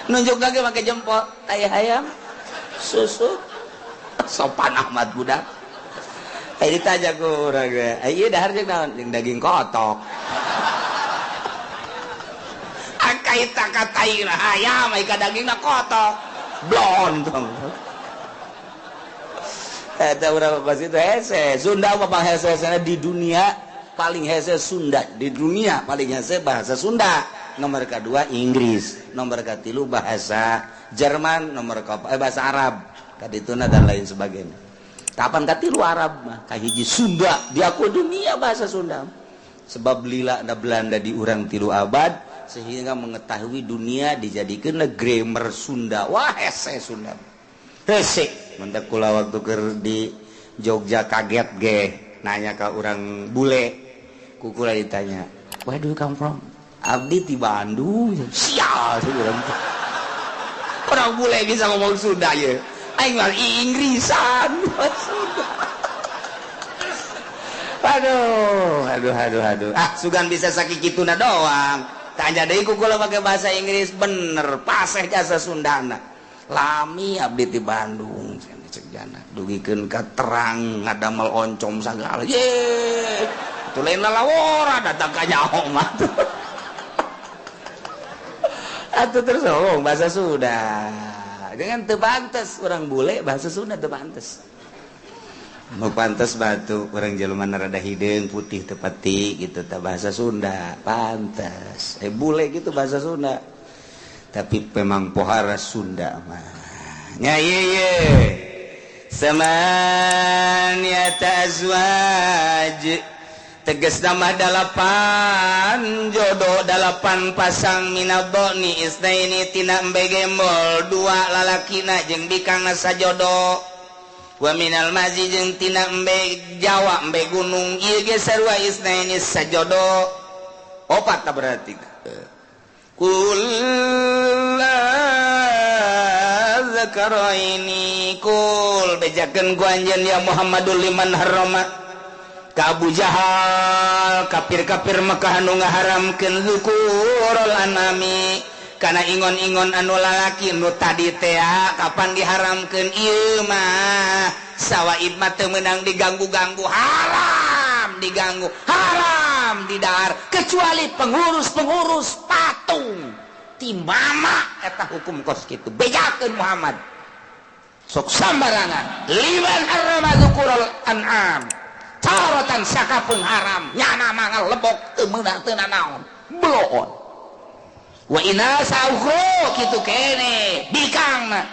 Nunjuk lagi pakai jempol, tai hayam susut. Sopan amat budak. Ai ditanya ku urang ge, "Ieu dahar jeung naon?" Jeung daging kotok. Angkai takatai lah hayam ai ka dagingna kotok. Blontong. Eta urang pas itu hese. Sunda mah hese-hesena di dunia paling hese Sunda, di dunia paling hese bahasa Sunda. Nomor kedua Inggris, nomor katilu bahasa Jerman, nomor keempat bahasa Arab, kadituna dan lain sebagainya. Kapan katilu Arab mah kahiji Sunda, diakui dunia bahasa Sunda. Sebab lila na Belanda di urang 3 abad sehingga mengetahui dunia dijadikan grammar Sunda. Wah hese Sunda. Hese. Mentak kula waktu keur di Jogja kaget ge nanya ke orang bule. Kukula ditanya, "Where do you come from?" Abdi di Bandung. Sial sih orang. Orang bule bisa ngomong Sunda ya. Aing mah Inggrisan Sunda. Aduh, aduh, aduh, aduh. Ah, sugan bisa sakituna doang. Tanya deui ku kula pakai bahasa Inggris, bener paseh jasa Sundana. Lami abdi di Bandung cek jana dugikeun ka terang ngadamel oncom sagala. Ye, itu lain lalawora datang ka nyaho mah. Atuh terus ngomong bahasa Sunda. Dengan teu pantes orang bule bahasa Sunda, teu pantes. Mau pantas batu orang jelema rada hideung putih tepati gitu tak bahasa Sunda pantas. Eh, bule gitu bahasa Sunda, tapi memang pohara Sunda mah nya. Ieu ye samaniyata azwaj, teges nama dalapan jodoh, dalapan pasang. Minad-dha'ni isnaini, tina embe gembol dua, lalakina jeung bikangna sajodoh. Wa minal ma'zi, jeung tina embe Jawa, embe gunung ieu ge sarua, isnaini, sajodoh. Opat tak berarti. Qul zakaraini, kul, bejakeun ku anjeun ya Muhammadul liman harrama ka Abu Jahal, kafir-kafir Mekah anu ngaharamkeun dzukurul anami kana ingon-ingon anu lalaki nu tadi tea, kapan diharamkeun ieu mah? Sawaib mah teu meunang diganggu-ganggu, haram diganggu, haram didahar, kecuali pengurus-pengurus patung ti mama eta hukum kos kitu. Bejakeun Muhammad sok sambarangan. Liman harrama dzukurul an'am taratan, sakapun haram nyana mangal lebok teu meunang, teu nanaon bloon. Wa inasa ukhra, kitu kene bikangna.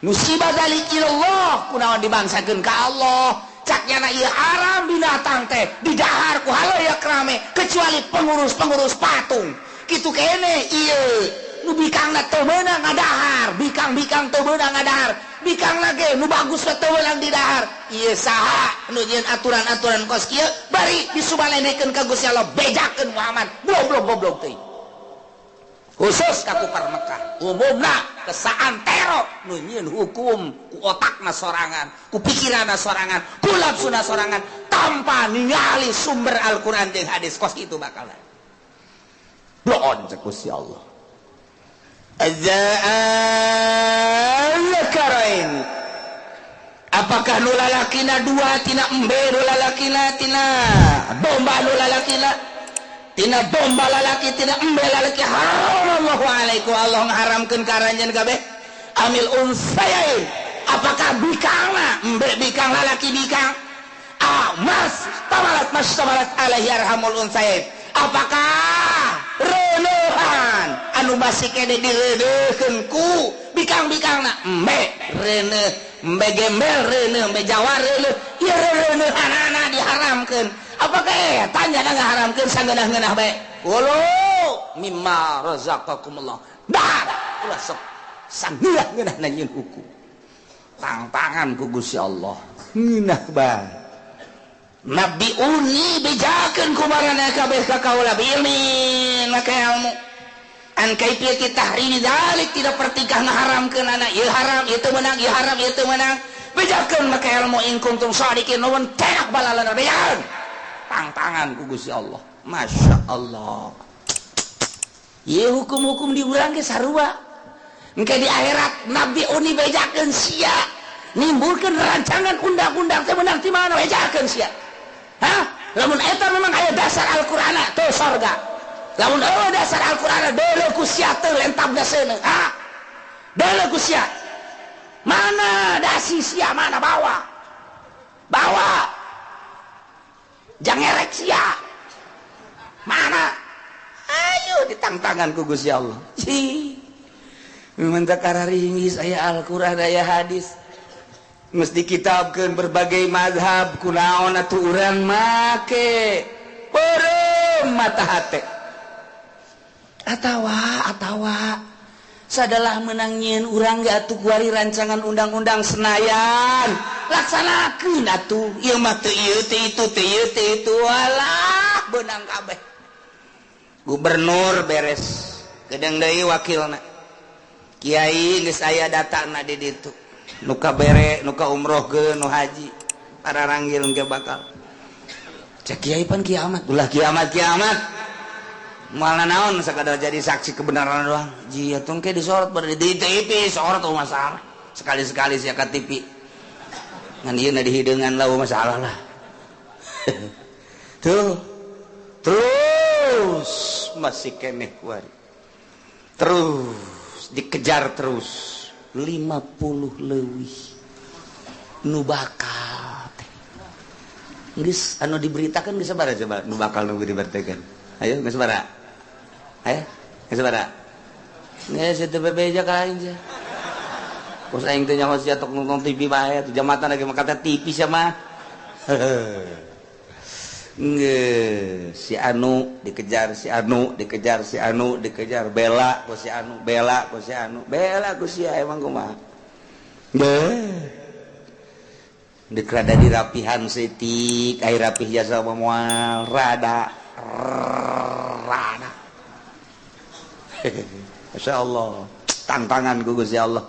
Nusiba dzalik ilallah, kunaon dibangsakeun ka Allah? Cak nyana ieu haram binatang teh didahar ku halayak rame kecuali pengurus-pengurus patung. Kitu kene ieu nu bikangna teu meunang ngadahar, bikang-bikang teu meunang ngadahar, bikang lagi nu bagus teu meunang didahar. Ieu saha nu nyieun aturan-aturan kos kieu bari disubalenekeun ka Gusti Allah? Bejakeun Muhammad, goblok goblok teuing, khusus ka kufar Mekah, umumna ke saantero nu nyieun hukum ku otakna sorangan, ku pikiranna sorangan, ku nafsuna sorangan, tanpa ningali sumber Al-Qur'an jeung hadis. Kos itu bakalan bloon cek Gusti Allah. Azzakarain, apakah nu lalakina dua tina embe nu lalakina, tina domba nu lalakina, tina domba lalaki, tina embe lalaki, haram alaikum, Allah ngaharamkeun ka aranjeun kabeh? Amil unsayain, apakah bikangna embe bikang lalaki, bikang ah mas tamalat mas tamalat alaihi arhamul unsayain, apakah reuneuhan anu masih kene direuneuhkeun ku bikang-bikangna? Embe reuneuh, embe gembel reuneuh, embe Jawa reuneuh, ieu reuneuhanana diharamkeun. Apakah eta nyana ngaharamkeun sangeunah-ngeunah bae? Kulu mimma razaqakumullah, dah ulah sok sangeunah-ngeunah nyieun hukum. Tangtangan ku Gusti Allah ngeunah bae. Nabi uni, bejakeun ku maraneh kabeh ka kaula, bilmin make ilmu, an kaifiyati tahrimi dzalik, tidak pertikah ngaharamkeun anak ieu haram, ieu teu meunang, ieu haram, ieu teu meunang. Bejakeun make ilmu in kuntum shadiqin, nuwun tenak balalana bejakeun. Tangtangan ku Gusti Allah. Masya Allah, ieu hukum-hukum di urang ge sarua engke di akhirat. Nabi uni, bejakeun sia nimbulkeun rancangan undang-undang teh meunang ti mana? Bejakeun sia. Hah? Lamun eta memang aya dasar Al-Qur'an teu sorga. Lamun eueuh dasar Al-Qur'an, deuleu ku sia teu lentabna seuneu. Ha? Deuleu ku sia. Mana dasi sia, mana? Bawa. Bawa. Jangerek sia. Mana? Ayo ditangtangan ku Gusti Allah. Ci. Minta kararingis aya Al-Qur'an, aya hadis. Mesti kitabkeun berbagai mazhab, kunaon atuh urang make beureum mata hate atawa atawa sadalah menang nyieun urang ge atuh kuari rancangan undang-undang Senayan, laksanakeun atuh. Ieu mah teu ieu teu itu, teu ieu teu itu, alah beunang kabeh. Gubernur beres, gedeng deui wakilna kiai, geus aya datana di ditu, nu kabere, nu ka umrohkeun, nu haji para ranggil ge bakal. Cek kiai pan kiamat, ulah kiamat kiamat. Moal naon, sakadar jadi saksi kebenaran doang. Jia tong ke disorot pada di TV, sorot tuh masalah. Sekali-sekali sia ka TV. Ngan ieu na dihideungan lah masalah lah. Tuh. Terus masih keneh kuari. Terus dikejar terus 50 leuwih nu bakal teh. Geus anu diberitakan geus sabaraha coba nu bakal nu diberitakan? Ayo geus sabaraha? Ayo geus sabaraha? Geus teu bebeja ka aing sia. Kos aing teh nyaho sia tok nonton TV bae, tuh jamatan lagi mah kata TV sia mah. Nge, si anu dikejar, si anu dikejar, si anu dikejar, bela ku si anu, bela ku si anu, bela ku sia emang kumaha. Deh. Dek rada dirapihan setik, ai rapih jasa moal rada rada. Masya Allah, tantangan ku Gusti Allah.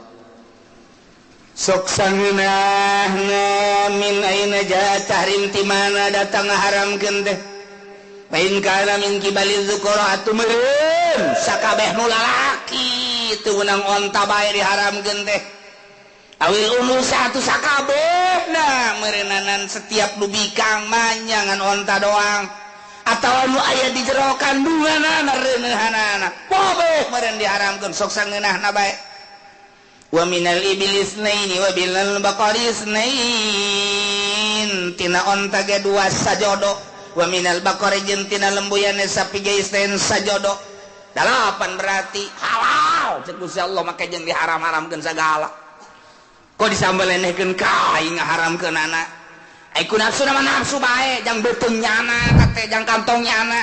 Sok sangeunahna min aina jaa tahrim, ti mana datang ngaharamkeun teh? Fa in kana min qibali dzukura, atuh meureun sakabeh nu lalaki teu meunang onta bae diharamkeun teh. Awil unusa, atuh sakabehna meureunnanan setiap nu bikang manyangan onta doang atawa nu aya di jero kandunganana reuneuhanana kabeh meureun diharamkeun, sok sangeunahna bae. Wa minal ibili isnaini wa minal baqari isnain, tina onta ge dua sajodo, wa minal baqari jeung tina lembuyane sapi ge isnain sajodo, dalapan. Berarti halal cek Gusti Allah make jeung diharam-haramkeun sagala. Kok disambelenehkeun ka aing ngaharamkeun anak? Ai ku nafsu nama nafsu bae, jang beuteung nyana kate, jang kantong nyana,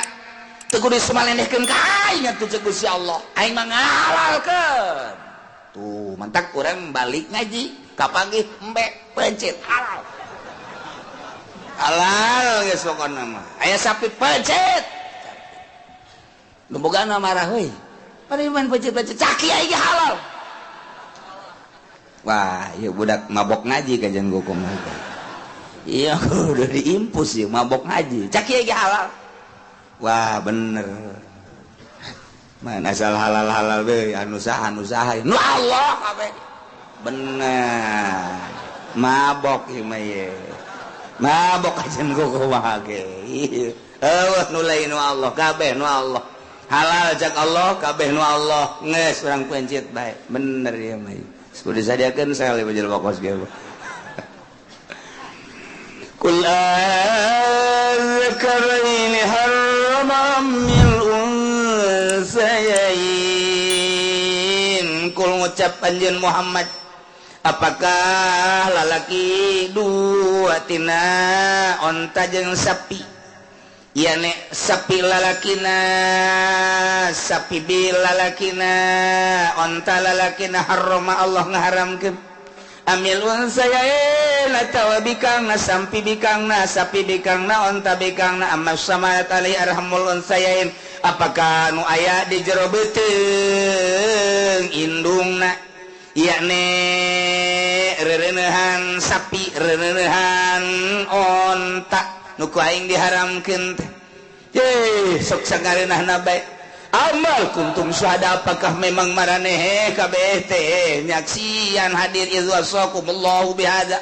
teu kudu disumalenehkeun ka aing atuh. Cek Gusti Allah aing mah ngahalalkeun. Tuh, mantak urang balik ngaji kapanggih embe pencit, halal halal geus pokona mah. Aya sapi pencit, nu bogana marah euy, pada main pencit-pencit, cak kiai ge halal. Wah, ieu budak mabok ngaji kajian kumaha. Iya, udah diimpus ya mabok ngaji, cak kiai ge halal. Wah, bener. Mana asal halal halal be, anu saha, anu saha, nu Allah kabeh. Bener. Mabok ieu mah ye. Mabok kajian kumaha ge. Eueuh nu lain nu Allah, kabeh nu Allah. Halal cak Allah, kabeh nu Allah. Geus urang pencit bae. Bener ieu mah. Kudu disadiakeun sel ieu jelema kos ge. Qul azzakaraini harrama amil unsayain. Kul, ngucap anjeun Muhammad, apakah lalaki dua tina onta jeung sapi, yane sapi lalakina, sapi bil lalakina, onta lalakina, harrama Allah ngaharamkeun, amil unsayain atawa bikangna, sampi bikangna, sapi bikangna, onta bikangna, amma samalat alaihi arhamul unsayain, apakah nu aya di jero beuteung indungna, yakni rereneuhan sapi, rereneuhan onta nu ku aing diharamkeun teh? Ye, sok sangareunahna bae. Amal kuntum syuhada, apakah memang maraneh kabeh teh nyaksian, hadir, idz wasakumullahu bihadza,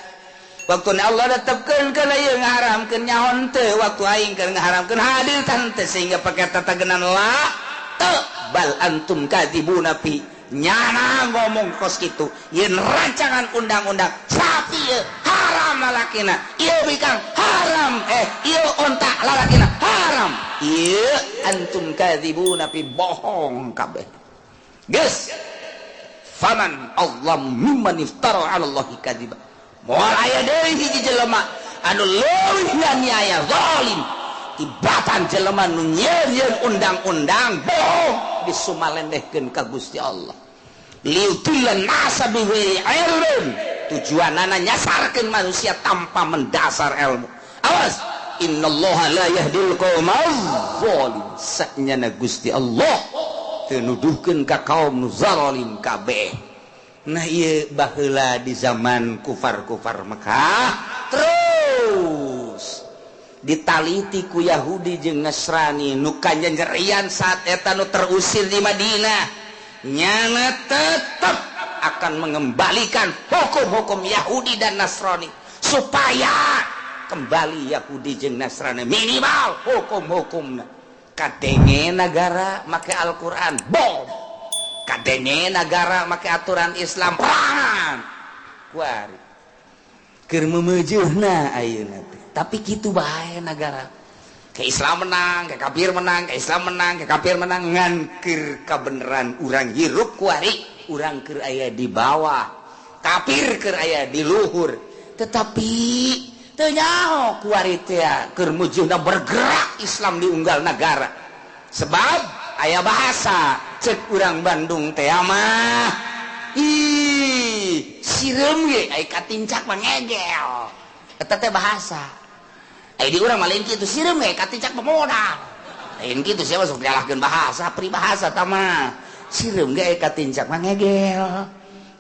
waktu Allah tetapkeun kana ieu ngaharamkeun, nyaho teu waktu aing keur ngaharamkeun, hadir tante, sehingga pakai tatagenan la teu, bal antum kadzibuna fi, nyana ngomong kos kitu yen rancangan undang-undang sapi ieu haram lalakina, ieu bikang haram, ieu onta lalakina haram, ieu antum kadzibuna fi, bohong kabeh geus. Faman Allah mimman iftara 'ala Allahi kadziba, moal aya deui hiji jelema anu leuwih aniaya zalim tibatan jelema nu nyieun undang-undang bohong disumalendehkeun ka Gusti Allah. Liyudhillan nasa bighairi ilmin, tujuanana nyasarkeun manusia tanpa mendasar ilmu. Awas, innallaha la yahdil qaumal zalim, saknyana Gusti Allah teu nuduhkeun ka kaum nu zalim kabeh. Nah, ieu baheula di zaman kufar-kufar Mekah. Terus Ditaliti ku Yahudi jeung Nasrani nu kanyerian saat eta nu terusir di Madinah, nyana tetap akan mengembalikan hukum-hukum Yahudi dan Nasrani supaya kembali Yahudi jeung Nasrani minimal hukum-hukumna. Kadenge negara make Al-Quran, bom. Kadenge negara make aturan Islam, perangan. Kuari keur meumeujeuna ayeuna teh, tapi kitu bae negara ke Islam menang, ke kafir menang, ke Islam menang, ke kafir menang. Ngan keur kabeneran urang hirup kuari, urang keur aya di bawah, kafir keur aya di luhur, tetapi teu nyaho kuari teh keur mujuna bergerak Islam di unggal negara. Sebab aya bahasa cek urang Bandung teh mah, ih, sireum ge ai katincak mah ngegel. Eta teh bahasa. Ai di urang mah lain kitu, sireum ge katincak mah modal. Lain kitu, sia masuk nyalahkeun bahasa, peribahasa tah mah. Sireum ge ai katincak mah ngegel.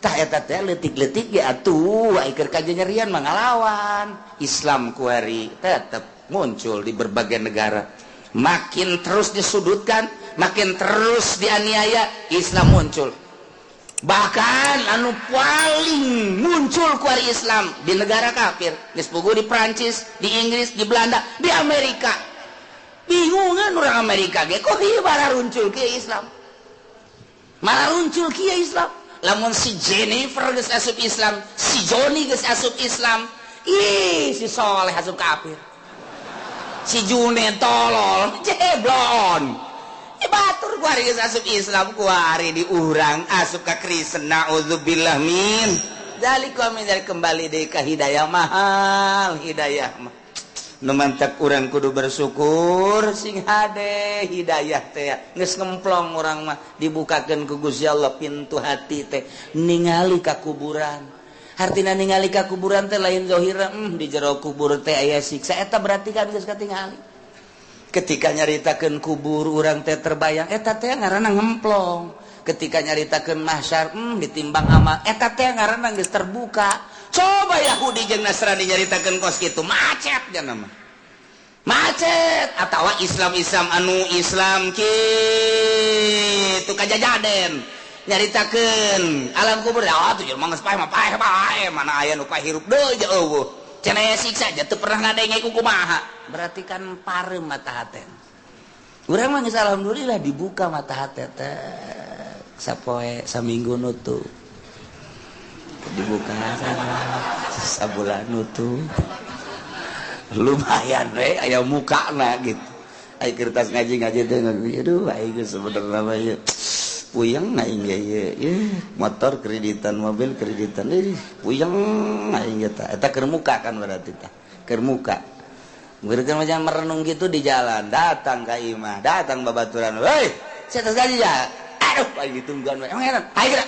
Tah, eta teh leutik-leutik ge atuh ai keur kajanyerian mah ngalawan. Islam kuari tetep muncul di berbagai negara. Makin terus disudutkan, makin terus dianiaya, Islam muncul. Bahkan anu paling muncul kuari Islam di negara kafir, geus puguh di Prancis, di Inggris, di Belanda, di Amerika. Bingungan orang Amerika ge, kok ieu malah kieu Islam, malah muncul kieu Islam. Lamun si Jennifer geus asup Islam, si Johnny geus asup Islam, ih, si Soleh asup kafir, si June tolol jeblon. Batur kuari geus asup Islam, kuari di urang asup ka Kristen, naudzubillah min dzalik wa min dzalik. Kembali deui ka hidayah, mahal hidayah mah. Nu mantak urang kudu bersyukur, sing hade hidayah teh geus ngemplong urang mah, dibukakeun ku Gusti Allah pintu hati teh, ningali ka kuburan. Hartina ningali ka kuburan teh lain zahirna, di jero kubur teh aya siksa, eta berarti kan geus katingali. Ketika nyaritakeun kubur, urang teh terbayang, eta teh ngaranna ngemplong. Ketika nyaritakeun mahsyar, ditimbang amal, eta teh ngaranna geus terbuka. Coba Yahudi jeung Nasrani nyaritakeun kos kitu, macet nya mah, macet. Atawa Islam Islam anu Islam kitu kajajaden nyaritakeun alam kubur, ah, tuh jelema geus paeh mah paeh paeh, mana aya nu paeh hirup deui je, euweuh cenah, siksa aja teu pernah ngadenge ku kumaha. Berarti kan parem mata haten urang mah. Geus alhamdulillah dibuka mata hate teh sapoe, saminggu nutup, dibuka sabulan nutup, lumayan we aya mukana gitu. Ai kertas ngaji-ngaji teh, aduh, aing geus sebenarnya mah ieu puyeng aing ge ieu, motor kreditan, mobil kreditan, ih, puyeng aing ge. Tah, eta keur muka kan, berarti tah keur muka. Berikan macam merenung gitu di jalan, datang ka imah, datang babaturan, "Woi, saya tos gaji ya." Aduh, lagi tungguan we. Emang enak? Ayo geura.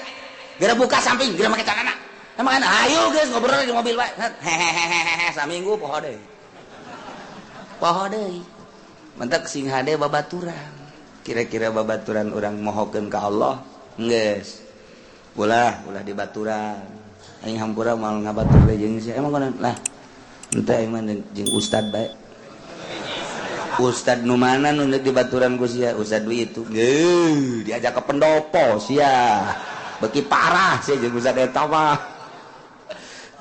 Geura buka samping, geura make celana. Emang enak? Ayo geus ngobrol di mobil bae. Hehehehe, saminggu poho deui. Poho deui. Mentak sing hade babaturan. Kira-kira babaturan urang mohokeun ka Allah, geus. Ulah, ulah di baturan. Aing hampura moal ngabatur deui jeung sia. Emang kunaon? Lah, ente aing mah jeung ustad bae. Ustad nu mana nu di baturan ku sia? Ustad nu itu. Geuh, diajak ke pendopo sia. Beki parah sia jeung ustad eta mah.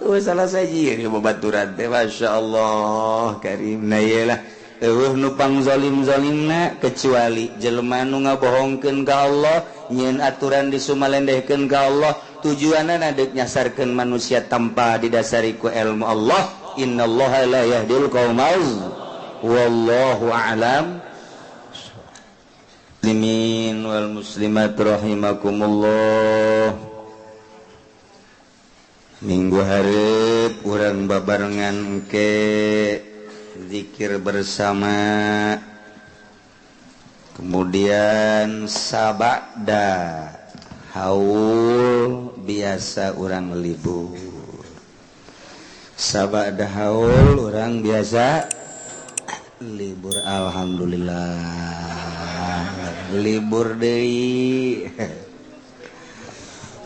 Oh, salah saja ini babaturan teh, Masya Allah karim. Nah, iyalah, eueuh nu pang zalim-zalimna kecuali jelema nu ngabohongkeun ka Allah, nyieun aturan disumalendehkeun ka Allah, tujuanna deuk nyasarkeun manusia tanpa didasari ku ilmu Allah. Innallaha la yahdil qaumal, wallahu a'lam. Muslimin wal muslimat rahimakumullah, minggu hareup urang babarengan ke zikir bersama, kemudian sabada haul biasa urang libur, sabada haul urang biasa libur. Alhamdulillah libur deui,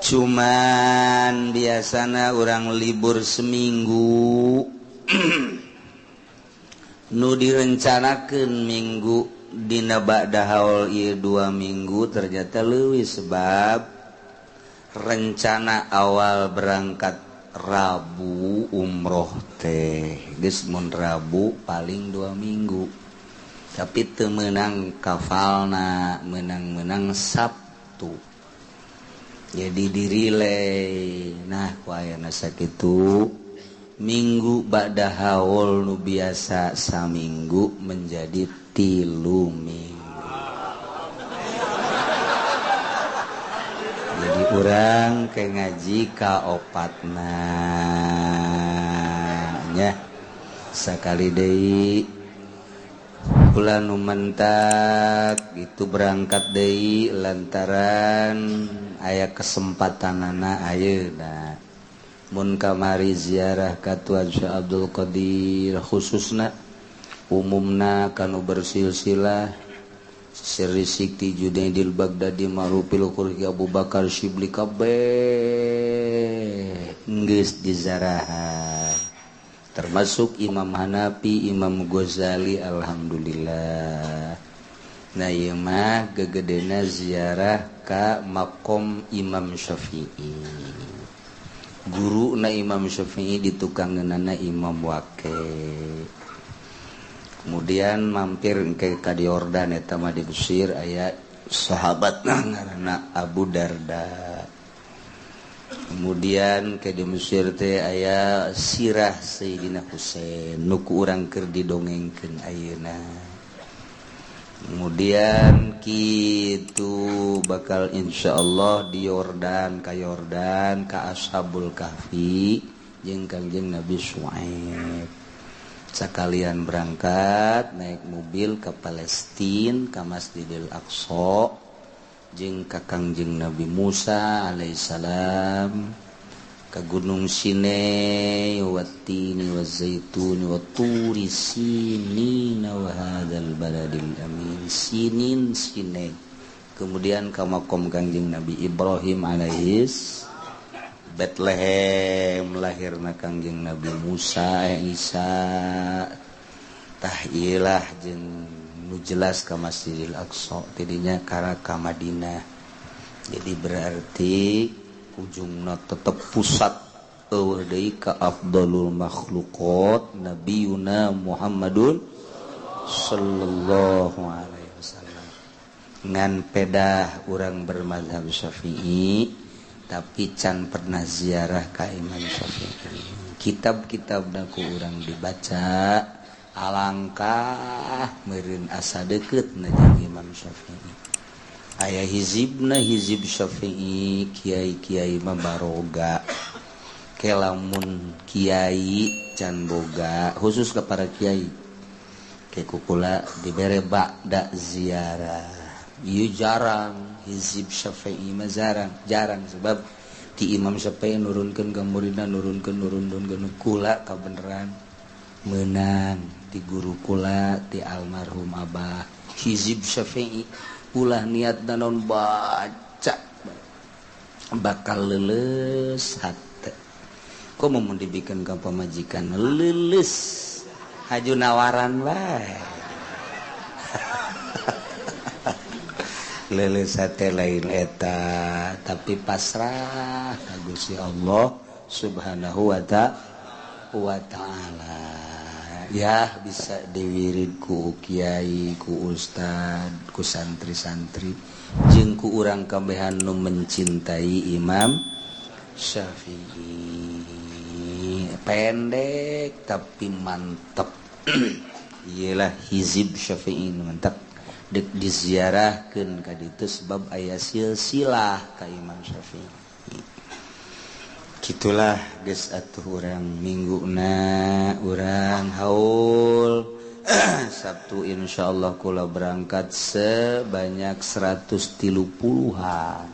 cuman biasana urang libur seminggu. Nu direncanakeun minggu dina ba'da haul ieu 2 minggu ternyata leuwih sebab rencana awal berangkat Rabu umroh teh geus mun Rabu paling 2 minggu tapi teu meunang kafalna menang-menang Sabtu jadi dirilai. Nah ku ayana sakitu minggu ba'da haul nu biasa saminggu menjadi 3 minggu. Jadi urang ke ngaji ka opatna nya sakali deui kula nu mentak itu berangkat deui lantaran aya kesempatanana ayeuna mun kamari ziarah ka Tuan Syekh Abdul Qadir khususna umumna kanu bersilsilah Sirri Sikti Junaidil Baghdadi Ma'rufil Qurhi Abu Bakar Syibli kabeh geus dizarahan termasuk Imam Hanafi, Imam Ghazali, alhamdulillah. Nah ieu mah gegedena ziarah ka makom Imam Syafi'i. Guru na Imam Syafi'i ditukangeunana Imam Waqi. Kemudian mampir ke ka Yordan eta mah di Mesir aya sahabat ngaranna Abu Darda. Kemudian ke di Mesir teh aya sirah Sayyidina Husain nu ku urang keur didongengkeun ayeuna. Kemudian kitu bakal insyaallah di Yordan ka Yordan ka Ashabul Kahfi jeung Kangjeng Nabi Syuaib. Sekalian berangkat naik mobil ke Palestina ke Masjidil Aqsa jeung ka Kangjeng Nabi Musa alaihissalam ke Gunung Sinai wattini wazaituni watturi sinina wa hadzal baladil amin sinin Sinai. Kemudian ke makom Kangjeng Nabi Ibrahim alaihis Bethlehem lahirna Kangjeng Nabi Musa Isa tah ilah jeung nu jelas ka Masjidil Aqsa tidinya kara ka Madinah. Jadi berarti ujungna tetep pusat eueuh deui ka afdalul makhluqat nabiyuna Muhammadun sallallahu alaihi wasallam. Ngan pedah urang bermazhab Syafi'i tapi can pernah ziarah ka Imam Syafi'i. Kitab-kitab ku urang dibaca alangkah meureun asa deukeut na jeung Imam Syafi'i. Aya hizibna hizib Syafi'i kiai-kiai mah baroga. Ke lamun kiai can boga khusus ke para kiai. Ke kukula dibere ba'da ziarah. Ieu jarang hizib Syafi'i mah jarang sebab ti Imam Syafi'i nurunkeun ka muridna nurunkeun kula kabeneran meunang ti guru kula ti almarhum abah hizib Syafi'i ulah niat naon baca bakal leuleus hate komo mun dibikeun ka pamajikan leuleus haju nawaran bae. Leuleus hate lain eta tapi pasrah ka Gusti Allah Subhanahu wa ta'ala. Ya bisa diwirid ku kiai ku ustad ku santri-santri jeung ku urang kabehan nu mencintai Imam Syafi'i. Pendek tapi mantep. Iyalah hizib Syafi'i mantap dek diziarahkeun ka ditu sebab aya silsilah ka Imam Syafi'i. Gitulah geus atuh urang mingguna urang haul Sabtu insyaallah kula berangkat sebanyak 130-an.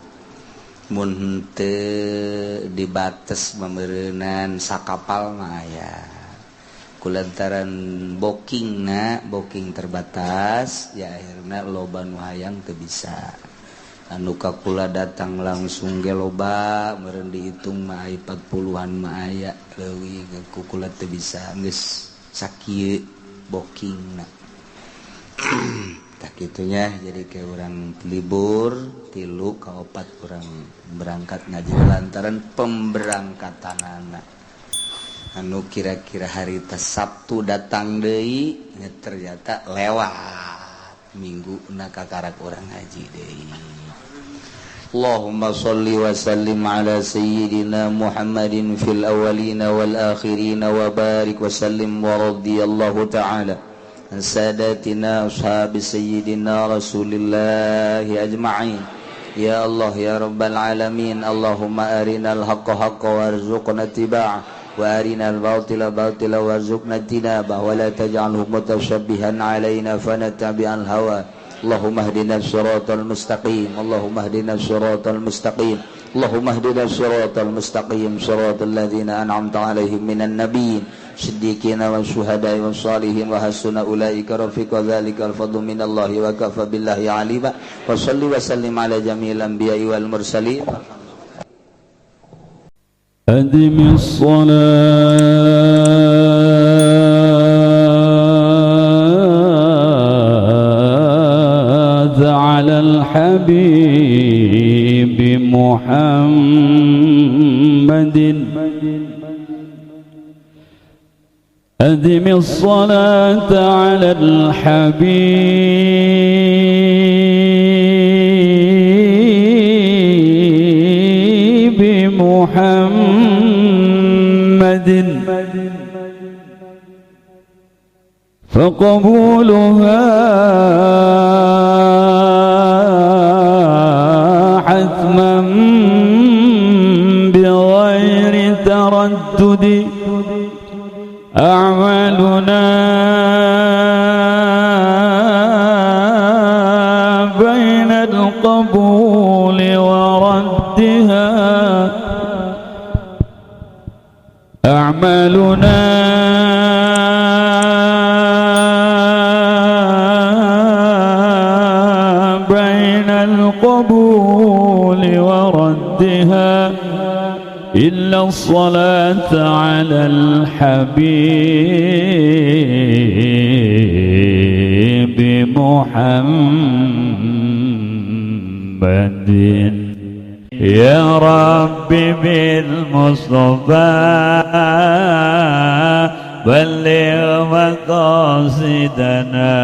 Mun henteu dibates memereunan sakapal mah aya. Kulantaran booking booking terbatas ya akhirna loba nu hayang teu bisa. Anu ka kula datang langsung ge loba meureun dihitung mah 40-an mah aya leuwih ku kula teu bisa geus sakieu. Bokingna. Tah kitunya, jadi kayak orang libur 3 ka 4 orang berangkat ngaji lantaran pemberangkatan anak anu kira-kira hari Sabtu datang deui ternyata lewat Minggu na kakarak orang ngaji deui. Allahumma salli wa sallim ala sayyidina Muhammadin fil awwalina wal akhirina wa barik wa sallim wa radiyallahu ta'ala an sadatina ashabi sayyidina Rasulillahi ajma'in. Ya Allah ya Rabbal alamin, Allahumma arinal haqqa haqqa warzuqna ittiba'ah wa arinal batila batila warzuqna ijtinabah wa la taj'alhu mutashabbihan alaina fanattabi'al hawa. Allahumma hdina siratal mustaqim, Allahumma hdina siratal mustaqim, Allahumma hdina siratal mustaqim, siratal ladzina an'amta alaihim minan nabiyyin siddiqina wasyuhada'i wassalihin wa hasuna ulaika rafiqa dzalikal fadlu minallahi wa kafa billahi alima. Wa salli wa sallim ala jami'il anbiya'i wal mursalin. Adimis salat ala al-habib Muhammadin. أدم الصلاة على الحبيب محمد فقبولها حتما بغير تردد. أعمالنا بين القبول وردها، أعمالنا بين القبول وردها إلا الصلاة على الحبيب محمد. يا رب بالمصطفى بلغ مقاصدنا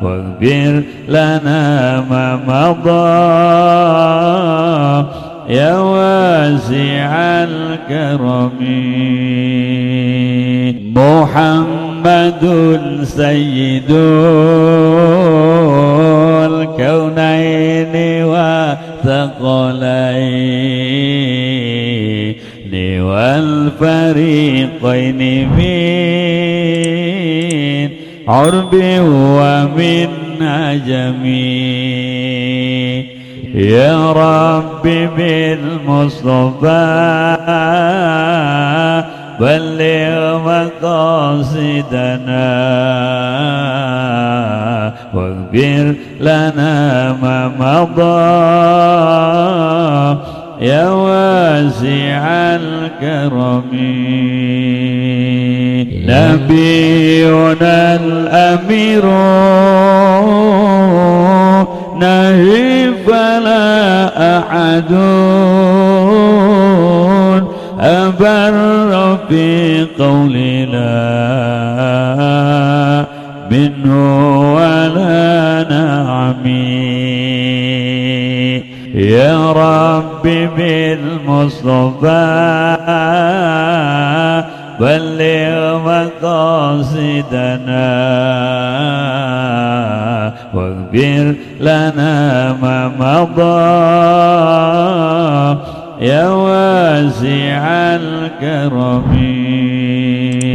واغفر لنا ما مضى يا واسع الكرم. محمد سيد الكونين والثقلين والفريقين من عرب ومن عجم. يا رب بالمصطفى بلغ مقاصدنا واغفر لنا ما مضى يا واسع الكرم. نبينا الأمير نهي فلا أحد أبر في قولنا منه ولا نعمي. يا رب بالمصطفى بلغ مقاصدنا واغفر لنا ما مضى يا واسع الكرم.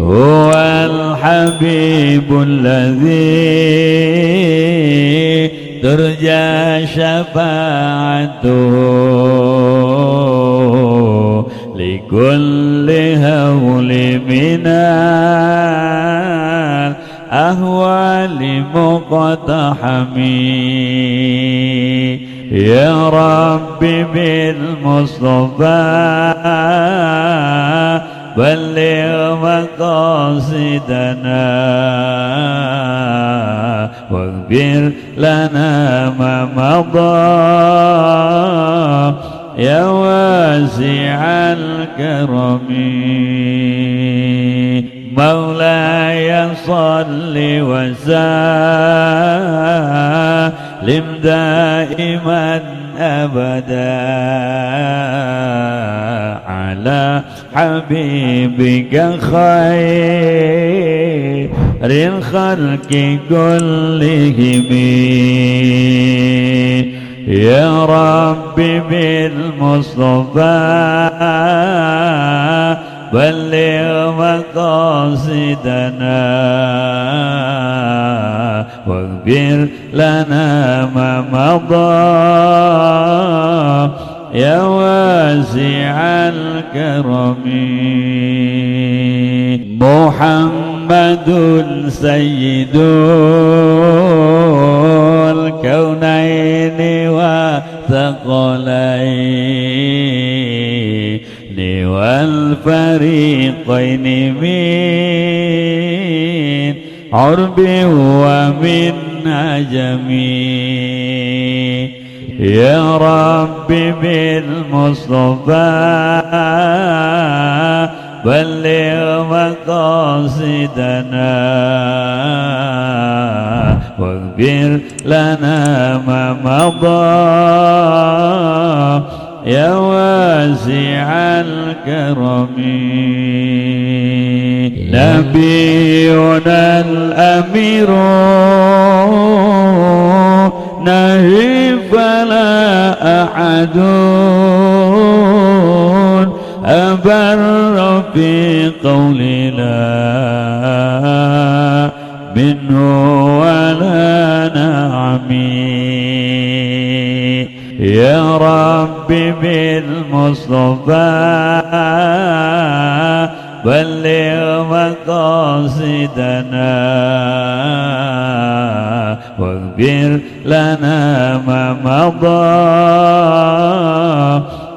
هو الحبيب الذي ترجى شفاعته لكل هول من الأهوال مقتحم. يا رب بالمصطفى بلغ مقاصدنا واغفر لنا ما مضى يا واسع الكرم. مولاي صل وسلم دائما أبدا على حبيبك خير الخلق كلهم. يا رب بالمصطفى بلغ مقاصدنا واغفر لنا ما مضى يا واسع الكرم. محمد سيد الكونين والثقلين والفريقين من عرب ومن عجم. يا رب بالمصطفى بلغ مقاصدنا واغفر لنا ما مضى يا واسع الكرم. نبينا الأمير نهي فلا أحد أبر في قول لا منه ولا نعمي. يا رب بالمصطفى بلغ مقاصدنا واغفر لنا ما مضى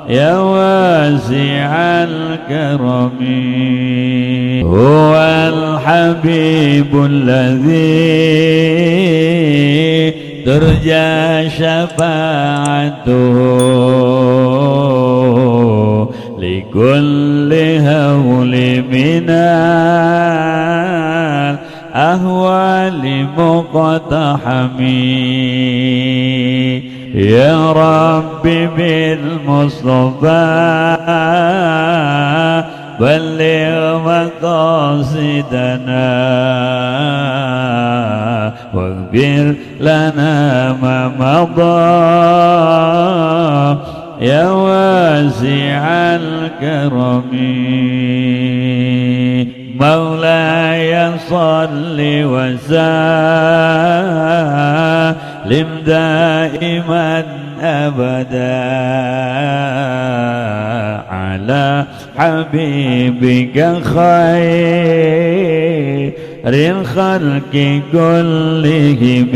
يا واسع الكرم. هو الحبيب الذي ترجى شفاعته لكل هول من الأهوال مقتحم. يا رب بالمصطفى بلغ مقاصدنا واغفر لنا ما مضى يا واسع الكرم. مولاي صل وسلم دائما أبدا على حبيبك خير الخلق كلهم.